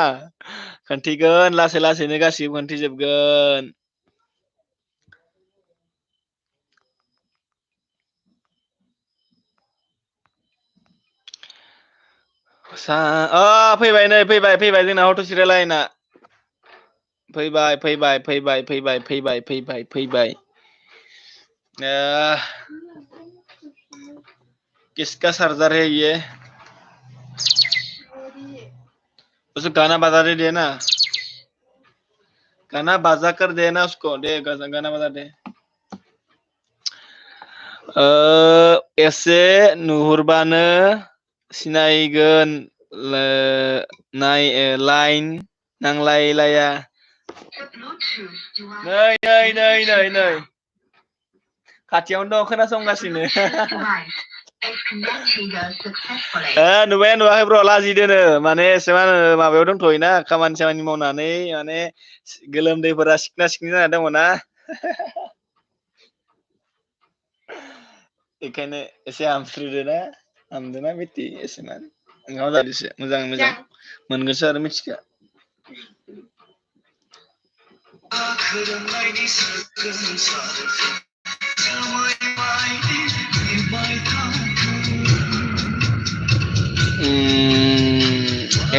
खोन्थिगोन लासैनो गासिबो खोन्थिजोबगोन फैबाय नै फैबाय जोंना हथ'सिरिया लाइना फैबाय किसका चार्जर है ये उसको गाना बजा दे देना गाना बजा कर देना उसको दे गाना बजा दे एसे नुहुरबानो सिनायगोन लाइन नांलायलाया नै खाथियावनो दं खोनासंगासिनो नुबाय नुवाखै ब्र' लाजिदोनो माने एसेमान माबायाव दंथ'योना खामानि मावनानै माने गोलोमदैफोरा सिखना जाना दङना बेखायनो एसे हामदोना बिटि एसेमान ओंखाम जादोसो मोजां मोनगोनसो आरो मिथिखा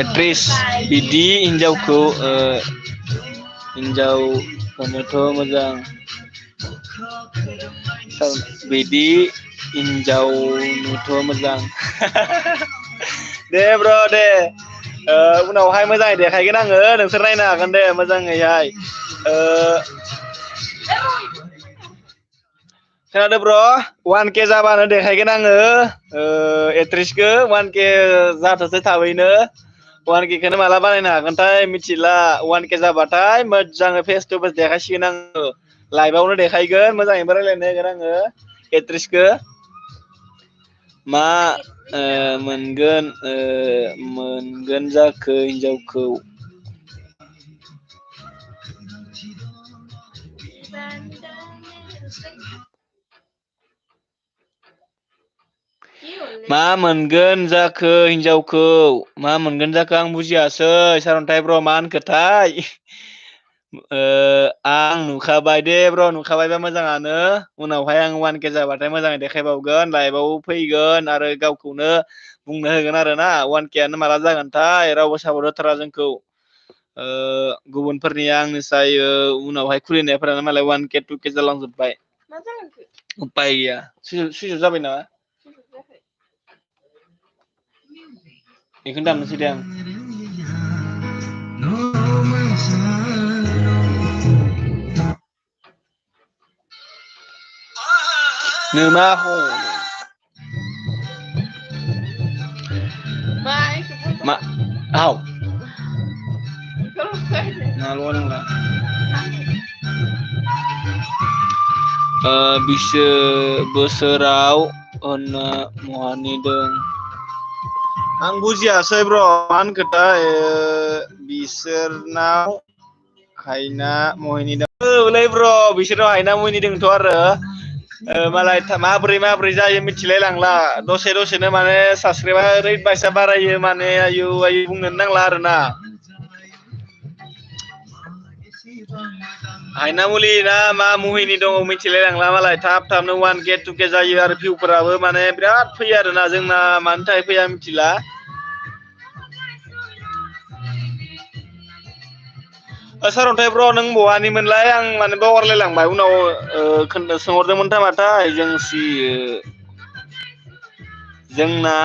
एक्ट्रिस बिदि हिनजावखौ हिनजाव होनोथ' मोजां बिदि हिनजाव नुथ' मोजां दे ब्र' दे उनावहाय मोजाङै देखायगोन आङो नोंसोर नायनो हागोन दे मोजाङैहाय खोनादों ब्र 1K जाबानो देखायगोन आङो एड्रेसखौ 1K जाथोंसै थाबैनो 1K खौनो माला बानायनो हागोनथाय मिथिला 1K जाबाथाय मोजाङै फेस टु फेस देखायसिगोन आङो लाइभआवनो देखायगोन मोजाङैबो रायलायनो होगोन आङो एड्रेसखौ मा मोनगोन जाखो हिनजावखौ मा मोनगोन जाखो हिनजावखौ मा मोनगोन जाखो आं बुजियासै सारन्थाइ ब्र मा होनखोथाय आं नुखाबाय दे ब्र नुखाबायबा मोजाङानो उनावहाय आं 1K जाबाथाय मोजाङै देखायबावगोन लाइभआव फैगोन आरो गावखौनो बुंनो होगोन आरो ना 1K आनो माला जागोनथाय रावबो सापर्ट होथारा जोंखौ गुबुनफोरनिया आंनिसाय उनावहाय खुलिनायफोरानो मालाय 1K 2K जालांजोब्बाय उपाय गैया सुइस अफ जाबाय नामा बेखौनो दामनोसै दे आं मा हाव नाल' नंला बोसोराव होनना महानि दं आं बुजियासै ब्र मा होनखोथाय बिसोरनाव हायना महिनि दंलै ब्र बिसोराव हायना महिनि दंथ' आरो मालाय माब्रै जायो मिथिलाय लांला दसेनो माने साबसक्राइबा ओरैबायसा बारायो माने आयु बुंनोनो नांला आरोना हायनामुलि ना मा मुहिनि दङ मिथिलाय लांला मालाय थाबनो 1K 2K जायो आरो भिउफोराबो माने बिराद फैयो आरोना जोंना मानि थाखाय फैया मिथिला सारन्थाइ ब्र नों बहानिमोनलाय आं माने बावगारलायलांबाय उनाव सोंहरदोंमोन नामाथाय जोंना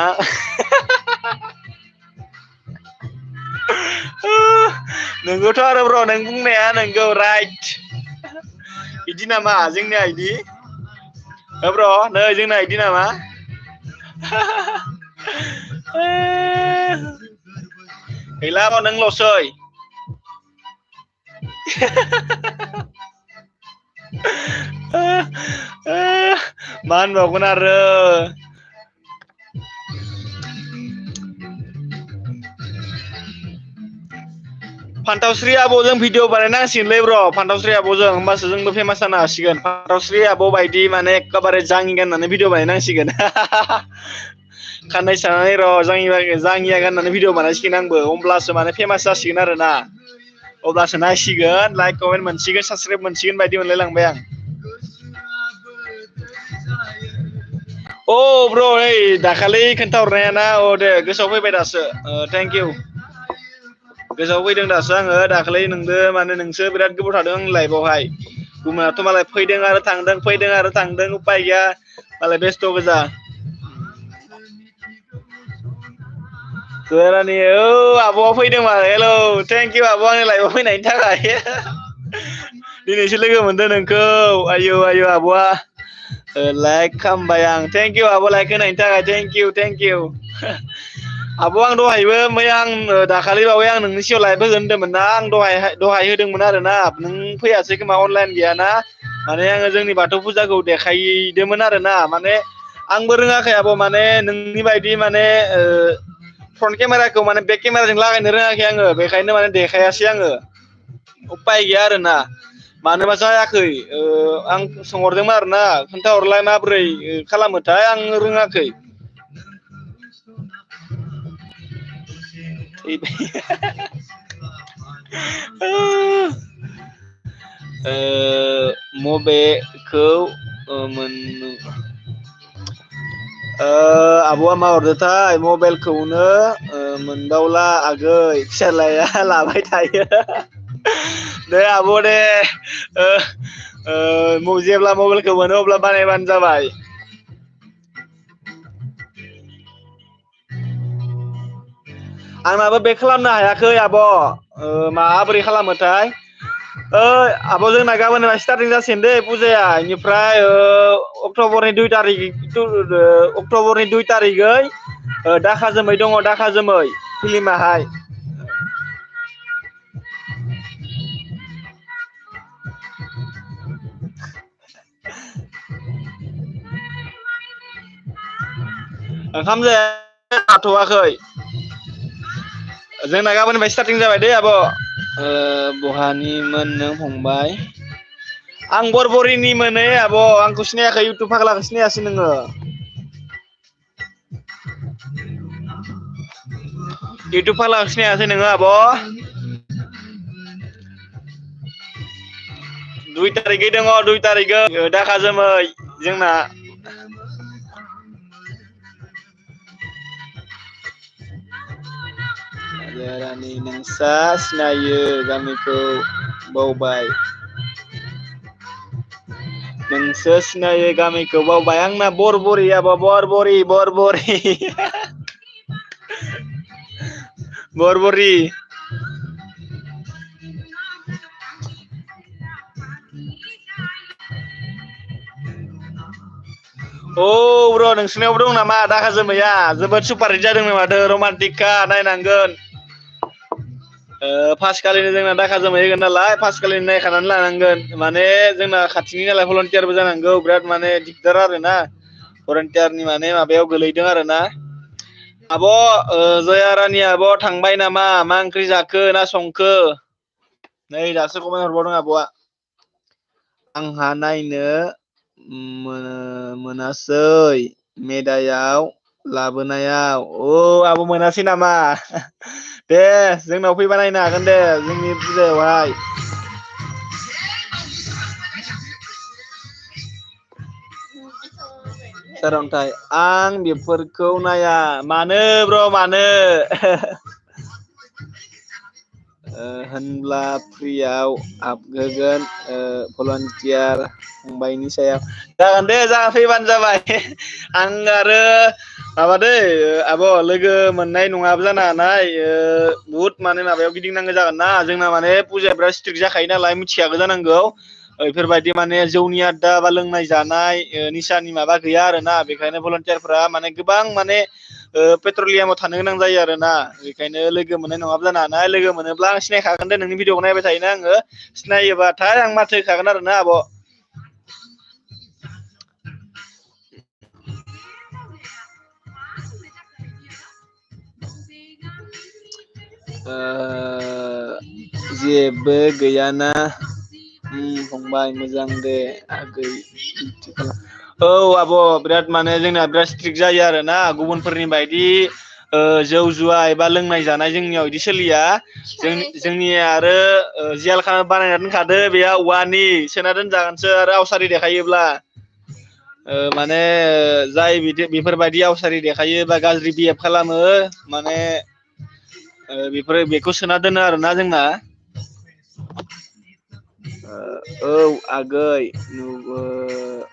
नोंगौथ' आरो ब्र नों बुंनाया नोंगौ राइट बिदि नामा जोंनिया इदि ब्र नै जोंना इदि नामा गैला नोंल'सै मा होनबावगोन आरो फान्थावस्रि आब'जों भिडिअ बानायनांसिगोनलै ब्र फान्थावस्रि आब'जों होमबासो जोंबो फेमास जानो हासिगोन फान्थावस्रि आब' बायदि माने एखेबारे जाङि गाननानै भिडिअ बानायनांसिगोन खाननाय सानानै जाङिया गाननानै भिडिअ बानायसिगोन आंबो होमब्लासो माने फेमास जासिगोन आरोना अब्लासो नायसिगोन लाइक कमेन्ट मोनसिगोन साबसक्राइब मोनसिगोन बायदि मोनलायलांबाय आं अ ब्र ओइ दाखालि खोन्थाहरनायाना दे गोसोआव फैबाय दासो थेंक इउ गोसोआव फैदों दासो आङो दाखालै नोंदो माने नोंसो बिराद गोबाव थादों आंनि लाइफआवहाय गुबुनाथ' मालाय फैदों आरो थांदों उफाय गैया मालाय बेस्थ' गोजा गोरानि आब'आ फैदों माथो हेलौ थेंक इउ आब' आंनि लाइफआव फैनायनि थाखाय दिनैसो लोगो मोनदों नोंखौ आयौ आब'आ लाइक खालामबाय आं थेंक इउ आब' लाइक होनायनि थाखाय थेंक इउ आब' आं दहायबो मैया आं दाखालि बावै आं नोंनि सिगाङाव लाइभ होगोन होन्दोंमोन ना आं दहाय होदोंमोन आरोना नों फैयासै खोमा अनलाइन गैयाना माने आङो जोंनि बाथौ फुजाखौ देखायदोंमोन आरोना माने आंबो रोङाखै आब' माने नोंनि बायदि माने फ्रन्ट केमेराखौ माने बेक केमेराजों लागायनो रोङाखै आङो बेखायनो माने देखायासै आङो उफाय गैया आरोना मानोबा जायाखै आं सोंहरदोंमोन आरोना खोन्थाहरलाय माबोरै खालामोथाय आं रोङाखै मबेखौ आब'आ मा हरदोंथाय मबाइलखौनो मोनबावला आगै फिसालाया लाबाय थायो दे आब' दे जेब्ला मबाइलखौ मोनो अब्ला बानायबानो जाबाय आंनाबो बेक खालामनो हायाखै आब' माबोरै खालामोथाय आब' जोंना गाबोन स्टार्टिं जासिगोन दे फुजाया इनिफ्राय अक्ट'बरनि 2 तारिख अक्ट'बरनि 2 तारिखै दाखा जोमै दङ दाखा जोमै फिल्माहाय ओंखाम जाथ'वाखै जोंना गाबोननिफ्राय स्टार्टिं जाबाय दे आब' बहानिमोन नों फंबाय आं बरबरिनि मोनै आब' आंखौ सिनायाखै इउटुब फाग्लाखौ सिनायासै नोङो इउटुब फाग्लाखौ सिनायासै नोङो आब' 2 तारिखै दङ 2 तारिखै दाखा जोमै जोंना रानि नोंसा सिनायो गामिखौ बावबाय नोंसो सिनायो गामिखौ बावबाय आंना बरबरि आब' बरबरि बरबरि ब्र' नोंसिनियावबो दं नामा दाखा जोमैया जोबोद सुपार हिट जादोंनो माथो रमान्टिकखा नायनांगोन फार्स्ट खालिनो जोंना दाखा जोमै होगोन नालाय फार्स्ट खालिनो नायखानानै लानांगोन माने जोंना खाथिनि नालाय भलन्टियारबो जानांगौ बिराद माने दिगदार आरोना भलन्टियारनि माने माबायाव गोलैदों आरोना आब' जया रानि आब' थांबाय नामा मा ओंख्रि जाखो ना संखो नै दासो खमाय हरबावदों आब'आ आंहा नायनो मोनासै मेदायाव लाबोनायाव आब' मोनासै नामा दे जोंनाव फैबा नायनो हागोन दे जोंनि फुजायावहाय सारअन्थाइ आं बेफोरखौ नाया मानो ब्र' मानो होनब्ला फ्रियाव हाबहोगोन भलन्टियार फंबायनि सायाव जागोन दे जाना फैबानो जाबाय आं आरो माबा दै आब' लोगो मोननाय नङाबो जानो हानाय बुहुद माने माबायाव गिदिंनांगौ जागोन ना जोंना माने फुजाया बिराद स्ट्रिक्ट जाखायो नालाय मिथिखागौ जानांगौ बेफोरबायदि माने जौनि आड्डा बा लोंनाय जानाय निसानि माबा गैया आरोना बेखायनो भलन्टियारफ्रा माने गोबां माने पेट्रलियामाव थानो गोनां जायो आरोना बेखायनो लोगो मोननाय नङाबो जानो हानाय लोगो मोनोब्ला आं सिनायखागोन दे नोंनि भिडिअखौ नायबाय थायोना आङो सिनायोबाथाय आं माथो होखागोन आरोना आब' जेबो गैयाना फंबाय मोजां दे आगै आब' बिराद माने जोंना बिराद स्ट्रिक्ट जायो आरोना गुबुनफोरनि बायदि जौ जुवा एबा लोंनाय जानाय जोंनियाव बिदि सोलिया जोंनिया आरो जियाल खाना बानायना दोनखादो बेया औवानि सोना दोनजागोनसो आरो आवसारि देखायोब्ला माने जाय बिदि बेफोरबायदि आवसारि देखायो बा गाज्रि बिहेभ खालामो माने बेखौ सोना दोनो आरोना जोंना आगै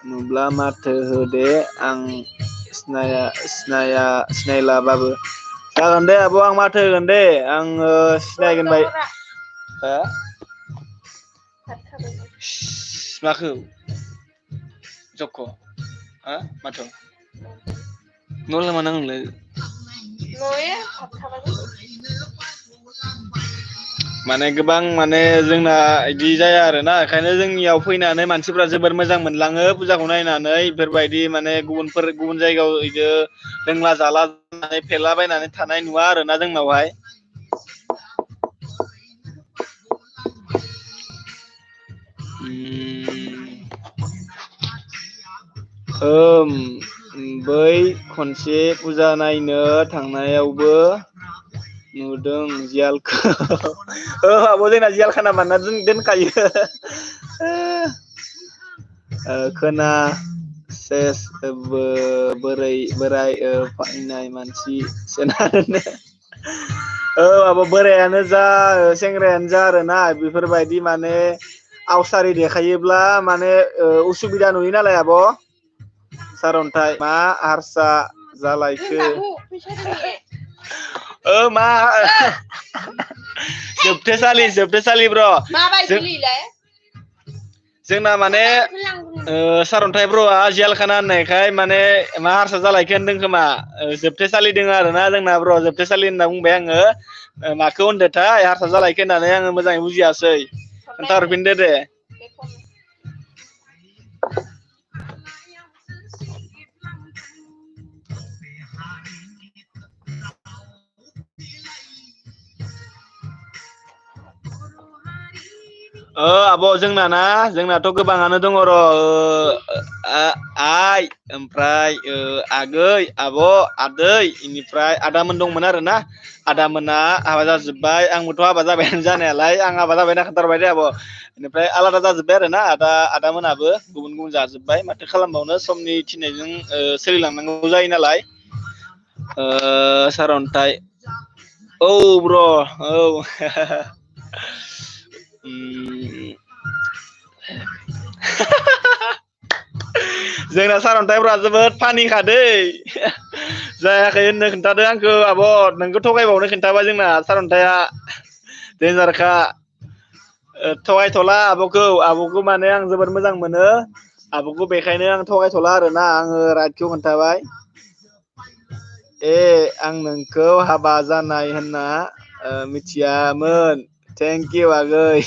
नुब्ला माथो होदे आं सिनायलाबाबो जागोन दे आब' आं माथो होगोन दे आङो सिनायगोन बाय माखौ जख' माथो न'लाय मा नांगौनोलाय माने गोबां माने जोंना बिदि जाया आरोना ओंखायनो जोंनियाव फैनानै मानसिफ्रा जोबोर मोजां मोनलाङो फुजाखौ नायनानै बेफोरबायदि माने गुबुन जायगायाव बिदि लोंला जाला जानानै फेलाबायनानै थानाय नुवा आरोना जोंनावहाय बै खनसे फुजा नायनो थांनायावबो नुदों जियालखौ आब' जोंना जियाल खाना बानायना दोनखायो खोना सेस बोराय फायनाय मानसि सोना दोनो आब' बोरायानो जा सेंग्रायानो जा आरोना बेफोरबायदि माने आवसारि देखायोब्ला माने उसुबिदा नुयो नालाय आब' सारअन्थाइ मा हारसा जालायखो मा जोबथेसालि ब्र जोंना माने सारन्थाइ ब्र'आ जियालखाना होननायखाय माने मा हारसा जालायखो होनदों खोमा जोबथेसालि दङ आरोना जोंना ब्र' जोबथेसालि होनना बुंबाय आङो माखौ होनदोंथाय हारसा जालायखो होननानै आङो मोजाङै बुजियासै खोन्थाहरफिनदो दे आब' जोंनाथ' गोबाङानो दङ र' आइ ओमफ्राय आगै आब' आदै इनिफ्राय आदामोन दंमोन आरोना आदामोना हाबा जाजोब्बाय आंबोथ' हाबा जाबायानो जानायालाय आं हाबा जाबाय होनना खोन्थाहरबाय दे आब' बेनिफ्राय आलादा जाजोब्बाय आरोना आदामोनाबो गुबुन गुबुन जाजोब्बाय माथो खालामबावनो समनि थिननायजों सोलिलांनांगौ जायो नालाय सारन्थाइ औ ब्र' औ जोंना सारन्थाइफ्रा जोबोद फानिखादै जायाखै होननो खोन्थादों आंखौ आब' नोंखौ थगायबावनो खोन्थाबाय जोंना सारन्थाइआ देन्जारखा थगायथ'ला आब'खौ माने आं जोबोद मोजां मोनो आब'खौ बेखायनो आं थगायथ'ला आरोना आङो राइटखौ खोन्थाबाय आं नोंखौ हाबा जानाय होनना मिथियामोन थेंक इउ आगै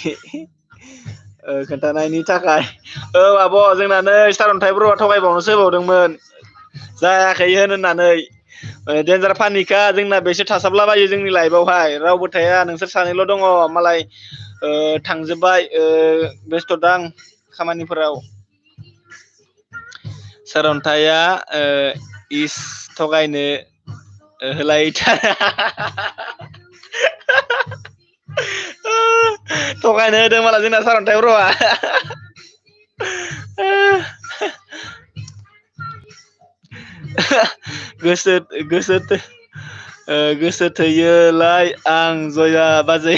खोन्थानायनि थाखाय औ आब' जोंना नै सारन्थाइ ब्र'आ थगायबावनोसो होबावदोंमोन जायाखै होननानै देन्जार फानिखा जोंना बेसो थासाबलाबायो जोंनि लाइफआवहाय रावबो थाया नोंसोर सानैल' दङ मालाय थांजोब्बाय बेस्थ'दां खामानिफोराव सारन्थाइआ इस थगायनो होलायथारा थगायनो होदों माला जोंना सारन्थाइ ब्र'आ गोसो थैयोलाय आं जया बाजै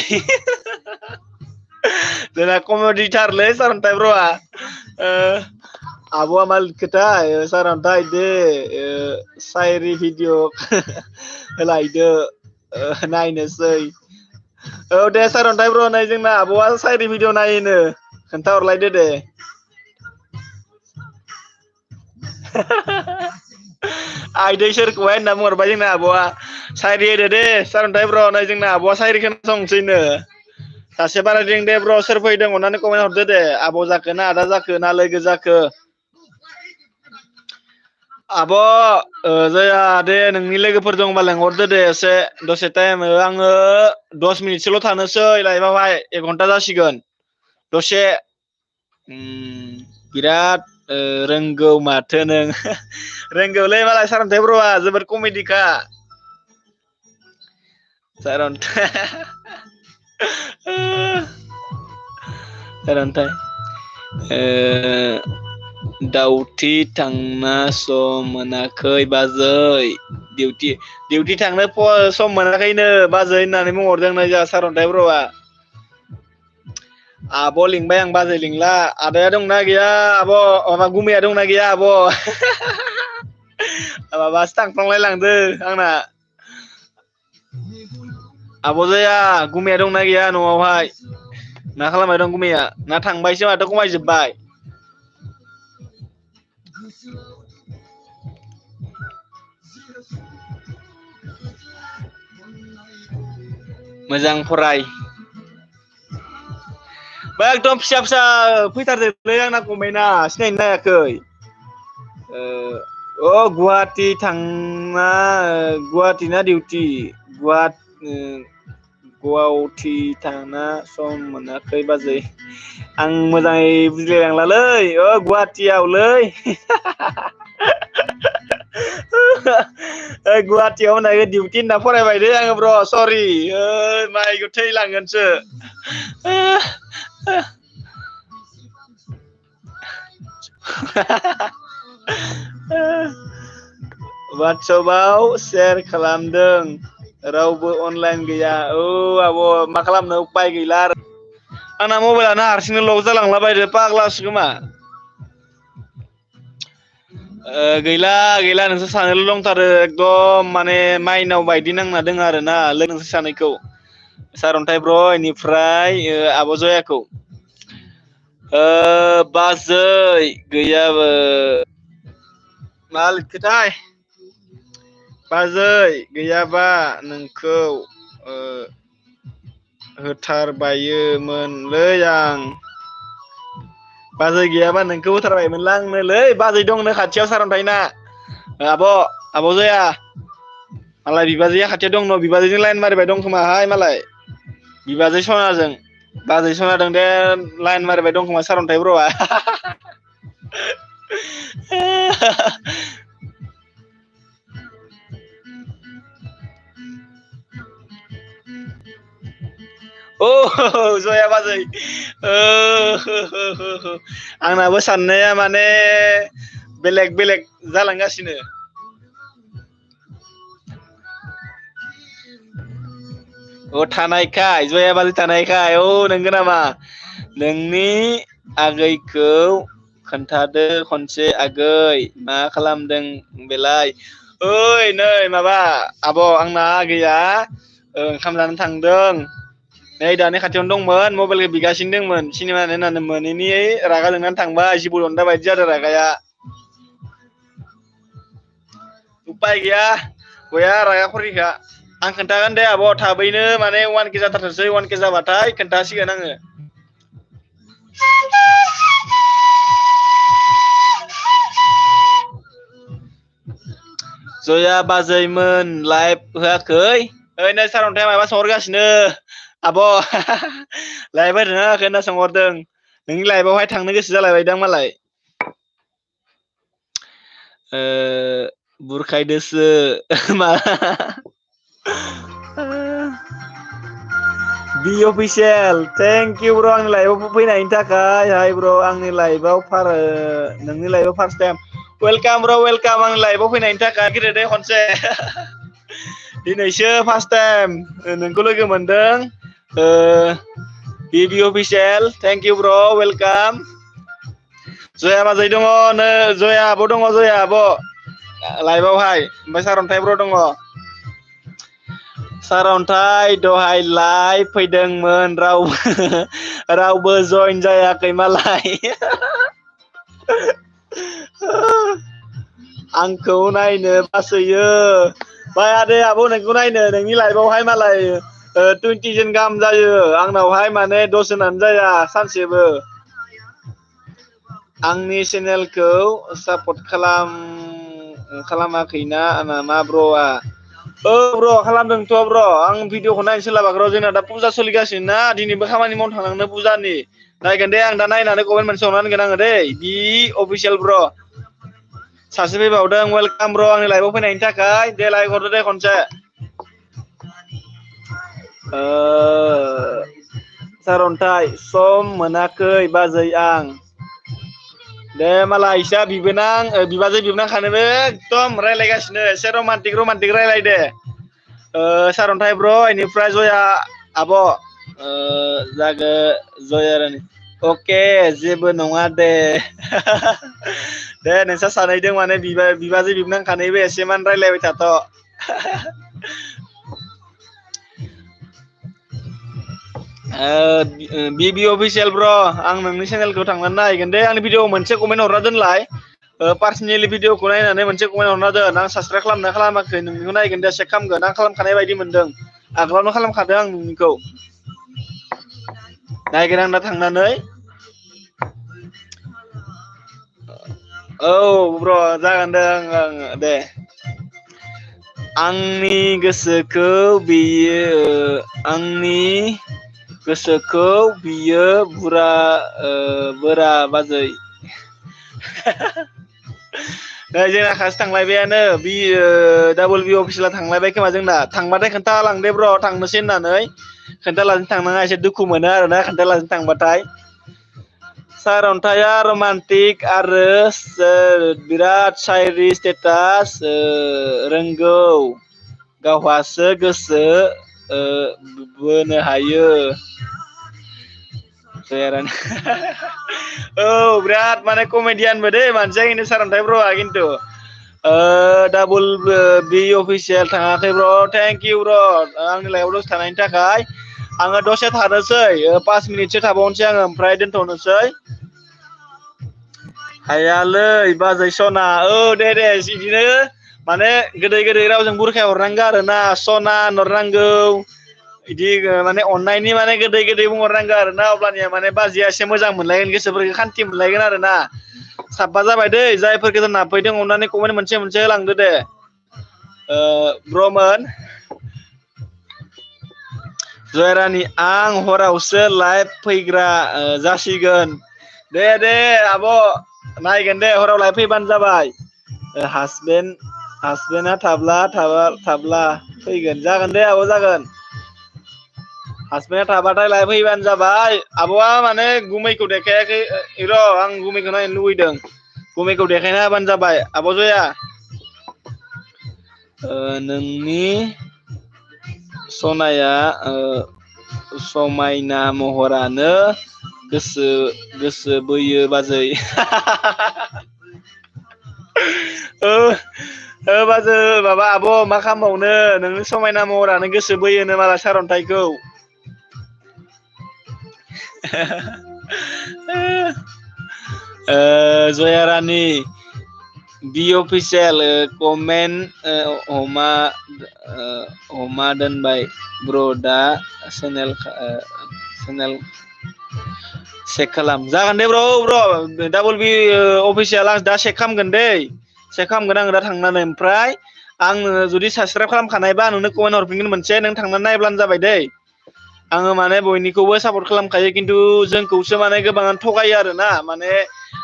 जोंना कमेडिथारलै सारन्थाइ ब्र'आ आब'आ मा लिखोथाय सारन्थाइ दे सायरि भिडिअ होलायदो नायनोसै औ दे सारन्थाइ ब्र' नै जोंना आब'आ सायरि भिडिअ नायोनो खोन्थाहरलायदो दे आइदै सोरखौहाय होनना बुंहरबाय जोंना आब'आ सायरि होदो दे सारन्थाइ ब्र' नै जोंना आब'आ सायरि खोनासंसैनो सासे बारायदों दे ब्र' सोर फैदों अननानै कमेन्ट हरदो दे आब' जाखो ना आदा जाखो ना लोगो जाखो आब' जाया दे नोंनि लोगोफोर दंबा लेंहरदो दे एसे दसे टाइम आङो 10 मिनिटसोल' थानोसै लाइफआवहाय 1 घन्टा जासिगोन दसे बिराद रोंगौ माथो नों रोंगौलै मालाय सारन्थाइ ब्र'आ जोबोर कमेडिखा सारन्थाइ दाउथि थांना सम मोनाखै बाजै डिउटि थांनो सम मोनाखैनो बाजै होननानै बुंहरदों नै जोंहा सारन्थाइ ब्र'आ आब' लिंबाय आं बाजै लिंला आदाया दंना गैया आब' माबा गुमैया दंना गैया आब' माबासो थांफ्लांलाय लांदो आंना आब' जाया गुमैया दंना गैया न'आवहाय मा खालामबाय दं गुमैया ना थांबायसो माथो खमायजोब्बाय मोजां फराय बा एकदम फिसा फिसा फैथारदोलै आंना कमेन्टआ सिनायनो नायाखै गुवाहाटि थांना गुवाहाटि ना डिउटि गुवाहाटि थांना सम मोनाखै बाजै आं मोजाङै बुजिलायलांलालै गुवाहाटियावलै गुवाहाटियाव होननाय डिउटि होनना फरायबाय दे आङो ब्र' सरि माइखौ थैलांगोनसो वाट्सएपआव शेयार खालामदों रावबो अनलाइन गैया औ आब' मा खालामनो उपाय गैला आरो आंना मबाइलानो हारसिंनो लक जालांला बायदो फाग्लासो खोमा गैला गैला नोंसोर सानैल' दंथारो एकदम माने माइनाव बायदि नांना दङ आरोना नोंसोर सानैखौ सारन्थाइ ब्र इनिफ्राय आब' जयाखौ बाजै गैयाबो मा लिरखोथाय बाजै गैयाबा नोंखौ होथारबायोमोनलै आं बाजै गैयाबा नोंखौ होथारबायमोनलै आंनोलै बाजै दंनो खाथियाव सारन्थाइना आब' जया मालाय बिबाजैया खाथियाव दं न' बिबाजैजों लाइन मारिबाय दं खोमाहाय मालाय बिबाजै सनाजों बाजै सनादों दे लाइन मारिबाय दं खोमा सारन्थाइ ब्र'आ औ जया बाजै आंनाबो साननाया माने बेलेग बेलेग जालांगासिनो थानायखाय जया बाजै थानायखाय नंगौ नामा नोंनि आगैखौ खोन्थादो खनसे आगै मा खालामदों बेलाय ओइ नै माबा आब' आंना आगैया ओंखाम जानो थांदों नै दानि खाथियावनो दंमोन मबाइलखौ बिगासिनो दंमोन सिनेमा नायनानै मोनैनि रागा जोंनानै थांबाय जिबौ दनदा बायदि जादों रागाया उपाय गैया बया रागा खरिखा आं खोन्थागोन दे आब' थाबैनो माने 1K जाथारथोंसै 1K जाबाथाय खोन्थासिगोन आङो जया बाजैमोन लाइभ होआखै ओइ नै सारन्थाइया माबा सोंहरगासिनो आब' लाइभ होदोंना होआखै होनना सोंहरदों नोंनि लाइभआवहाय थांनो गोसो जालायबायदां मालाय बुरखायदोसो मा बि अफिसियेल थेंक इउ ब्र आंनि लाइभआव फैनायनि थाखाय हाय ब्र आंनि लाइभआव नोंनि लाइभआव फार्स्ट टाइम वेलकाम ब्र वेलकाम आंनि लाइभआव फैनायनि थाखाय गिदिर दे खनसे दिनैसो फार्स्ट टाइम नोंखौ लोगो मोनदों बि अफिसियेल थेंक इउ ब्र वेलकाम जया बाजै दङ नै जया आब' दङ जया आब' लाइभआवहाय ओमफ्राय सारन्थाइ ब्र दङ सारन्थाइ दहाय लाइभ फैदोंमोन रावबो जइन जायाखै मालाय आंखौ नायनो बासोयो बाय आदै आब' नोंखौ नायनो नोंनि लाइफआवहाय मालाय 20 जन गाहाम जायो आंनावहाय माने 10 जनानो जाया सानसेबो आंनि चेनेलखौ सापर्ट खालामाखैना मा ब्र'आ ब्र' खालामदोंथ' ब्र' आं भिडिअखौ नायनो सोलाबाक र' जोंना दा फुजा सोलिगासिनो ना दिनैबो खामानि मावनो थांनांनो फुजानि नायगोन दे आं दा नायनानै कमेन्ट मोनसे हरना होगोन आङो दै बि अफिसियेल ब्र' सासे फैबावदों वेलकाम ब्र' आंनि लाइभआव फैनायनि थाखाय दे लाइक हरदो दे खनसे सारन्थाइ सम मोनाखै बाजै आं दे मालाय इसा बिबाजै बिबोनांखानोबो एकदम रायलायगासिनो एसे रमान्टिक रायलायदे सारन्थाइ ब्र' इनिफ्राय जया आब' जागो जया रानि अके जेबो नङा दे दे नोंस्रा सानैदों माने बिबाजै बिबोनांखानैबो एसेमान रायलायबाय थाथ' बि अफिसियेल ब्र' आं नोंनि चेनेलखौ थांनानै नायगोन दे आंनि भिडिअ मोनसे कमेन्ट हरना दोनलाय पार्सनेलि भिडिअखौ नायनानै मोनसे कमेन्ट हरना दोन आं साबसक्राइब खालामना खालामाखै नोंनिखौ नायगोन दे चेक खालामगोन आं खालामखानाय बायदि मोनदों आगोलावनो खालामखादों आं नोंनिखौ नायगोन आं दा थांनानै औ ब्र' जागोन दे दे आंनि गोसोखौ बियो बोरा बाजै नै जोंना खासे थांलायबायानो डाबल बि अफिसियेला थांलायबाय खोमा जोंना थांबाथाय खोन्थालांदे ब्र' थांनोसै होननानै खोन्थालाजों थांनाङा एसे दुखु मोनो आरोना खोन्थालाजों थांबाथाय सारन्थाइया रमान्टिक आरो बिराद सायरि स्टेटास रोंगौ गावहासो गोसो बोनो हायो जयारानि बिराद माने कमेडियानबो दे मानसिया खिन्थु सारन्थाइ ब्र'आ खिन्थु डाबल बि अफिसियेल थाङाखै ब्र थेंक इउ ब्र आंनि लाइफआव दसे थानायनि थाखाय आङो दसे थानोसै 5 मिनिटसो थाबावनोसै आङो ओमफ्राय दोनथ'नोसै हायालै बाजै सना दे बिदिनो माने गोदै गोदै रावजों बुरखाय हरनांगौ आरो ना सना हरनांगौ बिदि माने अननायनि माने गोदै गोदै बुंहरनांगौ आरो ना अब्लानिया माने बाजैया एसे मोजां मोनलायगोन गोसोफोरखौ खान्थि मोनलायगोन आरो ना साबा जाबाय दै जायफोर गोदान नाफैदों अननानै कमेन्ट मोनसे मोनसे होलांदो दे ब्रमोन जयरानि आं हरावसो लाइभ फैग्रा जासिगोन दे आब' नायगोन दे हराव लाइभ फैबानो जाबाय हासबेन्डआ थाब्ला फैगोन जागोन दे आब' जागोन हासबेन्डआ थाबाथाय लाइभ फैबानो जाबाय आब'आ माने गुमैखौ देखायाखै र' आं गुमैखौ नायनो लुबैदों गुमैखौ देखायना होबानो जाबाय आब' जया नोंनि सनाया समायना महरानो गोसो बोयो बाजै बाजै माबा आब' मा खालामबावनो नोंनि समायना महरानो गोसो बोयोनो मालाय सारन्थाइखौ जयारानि बि अफिसियेल कमेन्ट हमा दोनबाय ब्र दा चेनेल चेक खालाम जागोन दे ब्र डाबल बि अफिसियेल आं दा चेक खालामगोन दै चेक खालामगोन आं दा थांनानै ओमफ्राय आं जुदि साबसक्राइब खालामखानायबा नोंनो कमेन्ट हरफिनगोन मोनसे नों थांनानै नायब्लानो जाबाय दै आङो माने बयनिखौबो सापर्ट खालामखायो खिन्थु जोंखौसो माने गोबाङानो थगायो आरो ना माने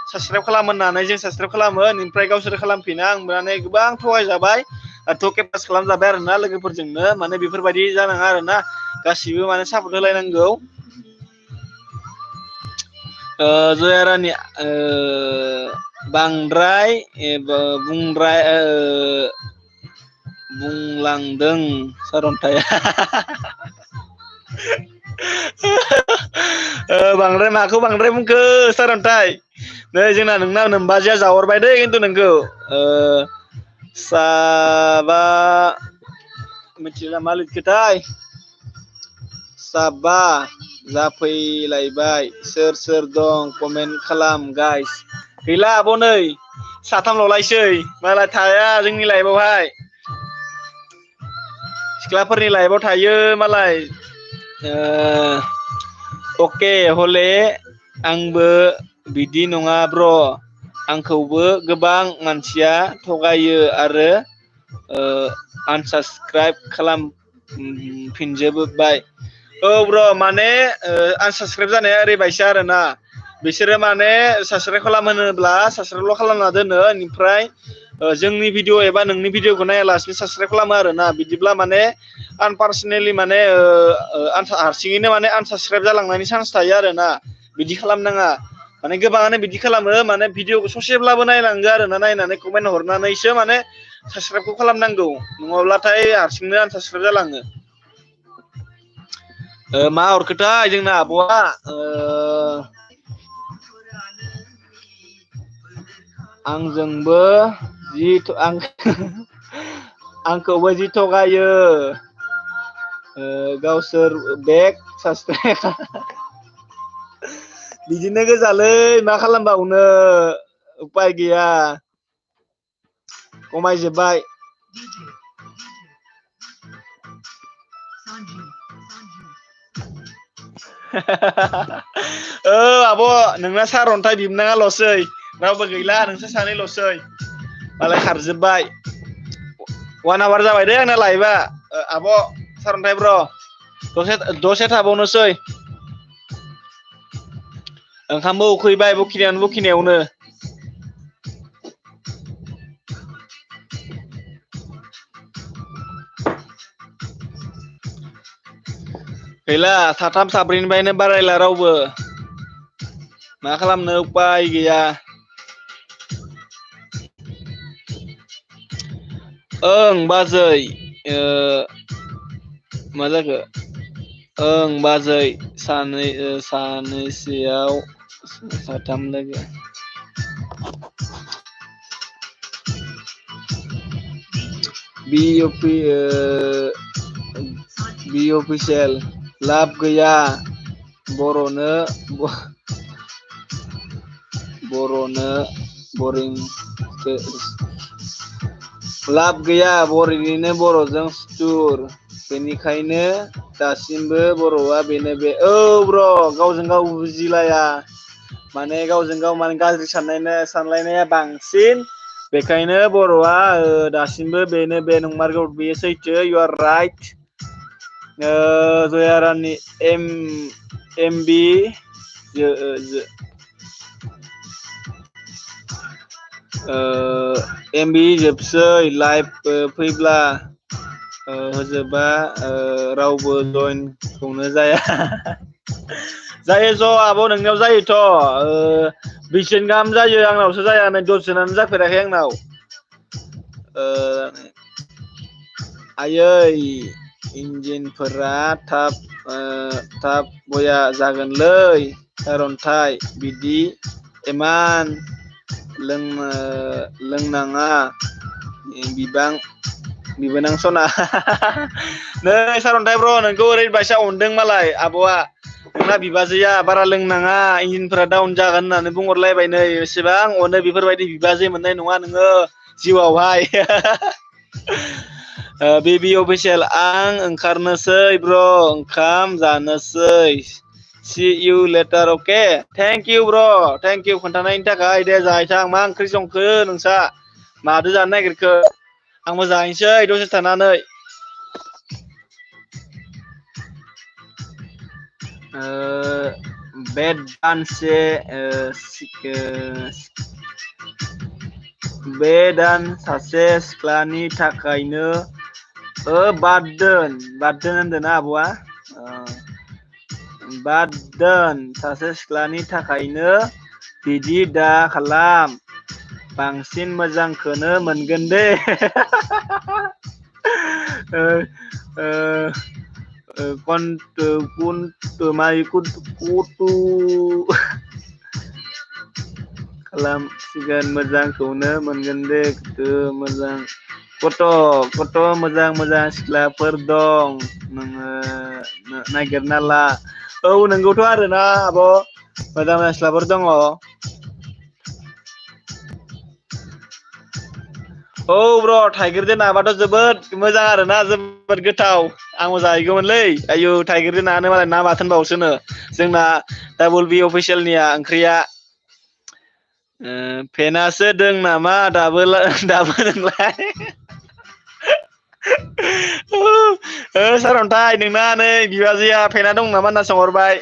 साबसक्राइब खालाम होननानै जों साबसक्राइब खालामो ओमफ्राय गावसोर खालामफिना आं माने गोबां थगायजाबाय टकेन पास खालामजाबाय आरो ना लोगोफोरजोंनो माने बेफोरबायदि जानाङा आरो ना गासिबो माने सापर्ट होलायनांगौ जयारानि बांद्राय बुंलांदों सारन्थाइया बांद्राय माखौ बांद्राय बुंखो सारन्थाइ नै जोंना नोंना नोमबाजैया जाहरबाय दै खिन्थु नोंखौ साबा मिथिला मा लिरखोथाय साबा जाफैलायबाय सोर दं कमेन्ट खालाम गाइस गैला आब' नै साथामल'लायसै मालाय थाया जोंनि लाइफआवहाय सिख्लाफोरनि लाइफआव थायो मालाय अके हले आंबो बिदि नङा ब्र आंखौबो गोबां मानसिया थगायो आरो आनसाबसक्राइब खालामफिनजोबबाय ब्र माने आनसाबसक्राइब जानाया ओरैबायसो आरोना बिसोरो माने साबसक्राइब खालामहोनोब्ला साबसक्राइबल' खालामना दोनो ओमफ्राय जोंनि भिडिअ एबा नोंनि भिडिअखौ नायालासिनो साबसक्राइब खालामो आरोना बिदिब्ला माने आं पार्सनेलि माने हारसिङैनो माने आनसाबसक्राइब जालांनायनि चान्स थायो आरोना बिदि खालामनाङा माने गोबाङानो बिदि खालामो माने भिडिअखौ ससेब्लाबो नायनांगौ आरो ना नायनानै कमेन्ट हरनानैसो माने साबसक्राइबखौ खालामनांगौ नङाब्लाथाय हारसिंनो आनसाबसक्राइब जालाङो मा हरखोथाय जोंना आब'आ आंजोंबो आंखौबो जि थगायो गावसोर बेक साबसक्राइब बिदिनो गोजालै मा खालामबावनो उपाय गैया खमायजोब्बाय आब' नोंना सारअन्थाइ बिबनाङाल'सै रावबो गैला नोंसोर सानैल'सै मालाय खारजोब्बाय 1 आवार जाबाय दे आंना लाइभआ आब' सारअन्थाइ ब्र दसे थाबावनोसै ओंखामबो उखैबाय बखिनायावनो गैला साथाम साब्रैनिफ्रायनो बारायला रावबो मा खालामनो उपाय गैया ओं बाजै मा जाखो ओं बाजै सानैसोआव साथाम लोगो बि अफिसियेल लाब गैया बर'नो बरिं लाब गैया बर'निनो बर'जों सुथुर बेनिखायनो दासिमबो बर'आ बेनो बे औ ब्र' गावजों गाव बुजिलाया माने गावजों गाव माने गाज्रि सानलायनाया बांसिन बेखायनो बर'आ दासिमबो बेनो बे नंमारगौ बेयो सैथो इउ आर राइट जया रानि एम बि एमबि जोबसै लाइभ फैब्ला होजोबा रावबो जइनखौनो जाया जायो ज' आब' नोंनियाव जायोथ' 20 जन गाहाम जायो आंनावसो जाया नै 10 जनानो जाफेराखै आंनाव आयै इन्जिनफोरा थाब बया जागोनलै सारन्थाइ बिदि इमान लोंनाङा बिबोनां सना नै सारन्थाइ ब्र' नोंखौ ओरैबायसा अनदों मालाय आब'आ नोंना बिबाजैया बारा लोंनाङा इन्जिनफोरा डाउन जागोन होननानै बुंहरलायबाय नै एसेबां अनो बेफोरबायदि बिबाजै मोननाय नङा नोङो जिउआवहाय बेबि अफिसियेल आं ओंखारनोसै ब्र' ओंखाम जानोसै see you later okay thank you bro' thank you खोन्थानायनि थाखाय दे जाहैथां मा ओंख्रि संखो नोंसा मादो जानो नागिरखो आंबो जाहैनोसै दसे थानानै बे दान सासे सिख्लानि थाखायनो बाद दोन होनदोंना आब'आ बाद दोन सासे सिख्लानि थाखायनो बिदि दा खालाम बांसिन मोजांखौनो मोनगोन दे खालामसिगोन मोजांखौनो मोनगोन दे मोजां कत' मोजां सिख्लाफोर दं नोङो नागिरना ला औ नोंगौथ' आरोना आब' मोजां सिख्लाफोर दङ औ ब्र' थाइगिरजों नाबाथ' जोबोद मोजां आरोना जोबोद गोथाव आंबो जाहैगौमोनलै आयु थाइगिरजों नायानो मालाय ना बाथोनबावसोनो जोंना डाबल बि अफिसियेलनिया ओंख्रिया फेनासो दों नामा दाबो नोंलाय सारन्थाइ नोंना नै बिबाजैया फेना दं नामा होनना सोंहरबाय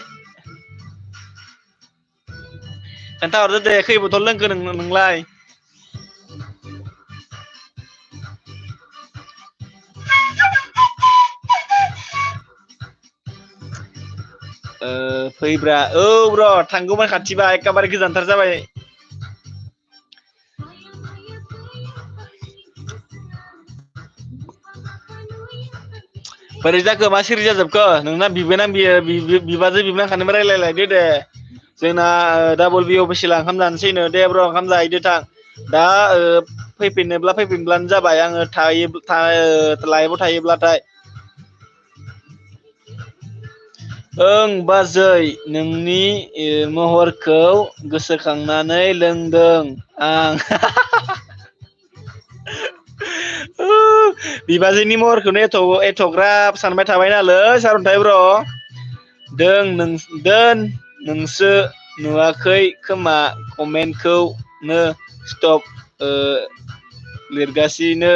खोन्थाहरदो दे खै बथल लोंखो नोंलाय फैब्रा औ ब्र' थांगौमाय खाथिबा एखेबारे गोजानथार जाबाय बोरै जाखो मा सिरि जाजोबखो नोंना बिबाजै बिबोनां रायलायलायदो दे जोंना डाबल बि अफिसियेला ओंखाम जानोसैनो दे ब्र' ओंखाम जाहैदो थां दा फैफिनब्लानो जाबाय आङो लाइभआव थायोब्लाथाय ओं बाजै नोंनि महरखौ गोसोखांनानै लोंदों आं बिबाजैनि महरखौनो एथ'ग्राब सानबाय थाबाय नालै सारन्थाइ ब्र' दोन नोंसो नुवाखै खोमा कमेन्टखौनो स्टप लिरगासिनो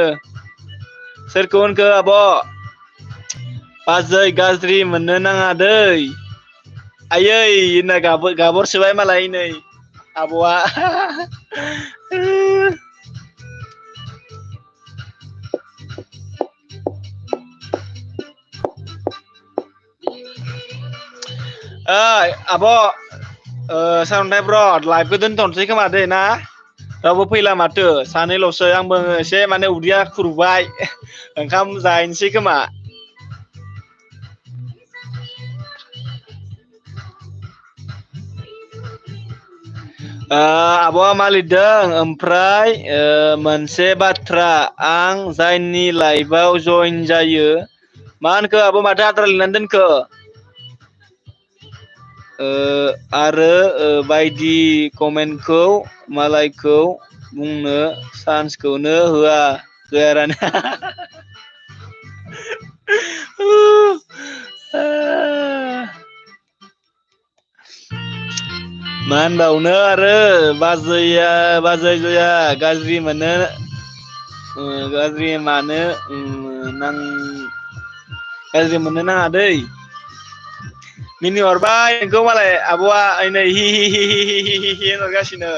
सोरखौ होनखो आब' बाजै गाज्रि मोननो नाङा दै आयै होनना गाबहरसोबाय मालाय नै आब'आ ओइ आब' सारन्थाइ ब्र' लाइभखौ दोनथ'नोसै खोमा दै ना रावबो फैला माथो सानैल'सै आंबो एसे माने उदैया खुरबाय ओंखाम जाहैनोसै खोमा आब'आ मा लिरदों ओमफ्राय मोनसे बाथ्रा आं जायनि लाइफआव जइन जायो मा होनखो आब' माथो आद्रा लिरनानै दोनखो आरो बायदि कमेन्टखौ मालायखौ बुंनो चान्सखौनो होआ गैयारानो मा होनबावनो आरो बाजै जया गाज्रि मोनो गाज्रि मानो नां गाज्रि मोननो नाङा दै मिनिहरबाय नोंखौ मालाय आब'आ नै हि हि हि हि हि हि हि होनहरगासिनो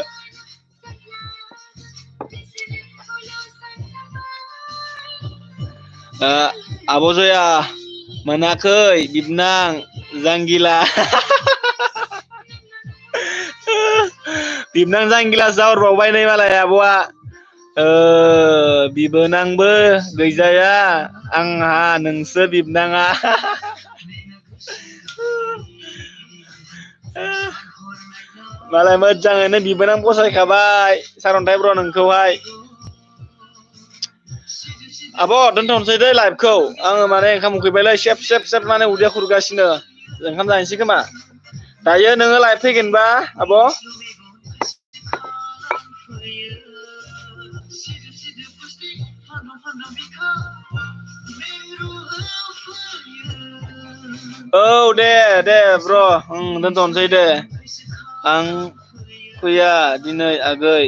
आब' जया मोनाखै बिबनां जांगिला बिबनां जांगिला जाहरबावबाय नै मालाय आब'आ बिबोनांबो गैजाया आंहा नोंसो बिबनाङा मालाय मोजाङैनो बिबोनां फसायखाबाय सारन्थाइ ब्र नोंखौहाय आब' दोनथ'नोसै दै लाइभखौ आङो माने ओंखाम उखैबायलै सेब माने उदैया खुरगासिनो ओंखाम जानोसै खोमा दायो नोङो लाइभ फैगोनबा आब' औ दे ब्र दोनथ'नोसै दे आं फैया दिनै आगै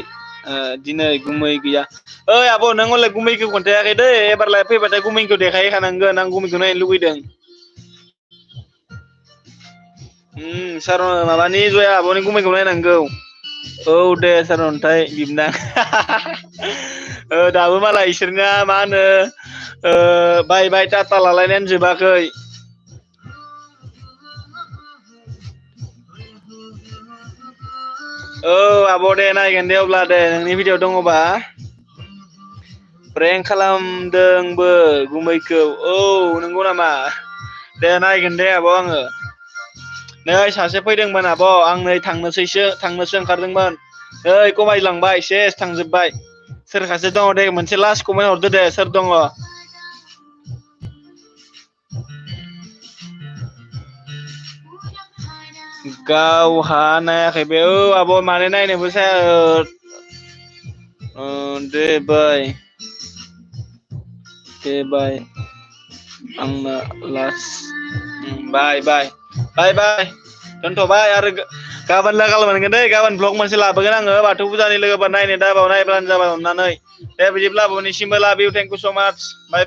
दिनै गुमै गैया ओइ आब' नों हले गुमैखौ खोन्थायाखै दै एबारलाय फैबाथाय गुमैखौ देखायहैखानांगोन आं गुमैखौ नायनो लुबैदों सार माबानि जया आब'नि गुमैखौ नायनांगौ औ दे सारअन्थाइ बिबनां दाबो मालाय इसोरना मा होनो बाय बाय टाटा लालायनायानो जोबाखै औ आब' दे नायगोन दे अब्ला दे नोंनि भिडिअ दङबा प्रेंक खालामदोंबो गुमैखौ औ नंगौ नामा दे नायगोन दे आब' आङो नै सासे फैदोंमोन आब' आं नै थांनोसो ओंखारदोंमोन ओइ खमायलांबाय सेस थांजोबबाय सोरखासो दङ दे मोनसे लास्ट कमेन्ट हरदो दे सोर दङ गावहा नायाखै बे औ आब' माने नायनोबो दे बाय आंना लास्ट बाय दोनथ'बाय आरो गाबोन लोगो मोनगोन दै गाबोन ब्लग मोनसे लाबोगोन आङो बाथौ फुजानि लोगोफोर नायनो दाबाव नायब्लानो जाबाय अननानै दे बिदिब्ला बयनिसिमबो लाभ इउ थेंक इउ स' माच बाय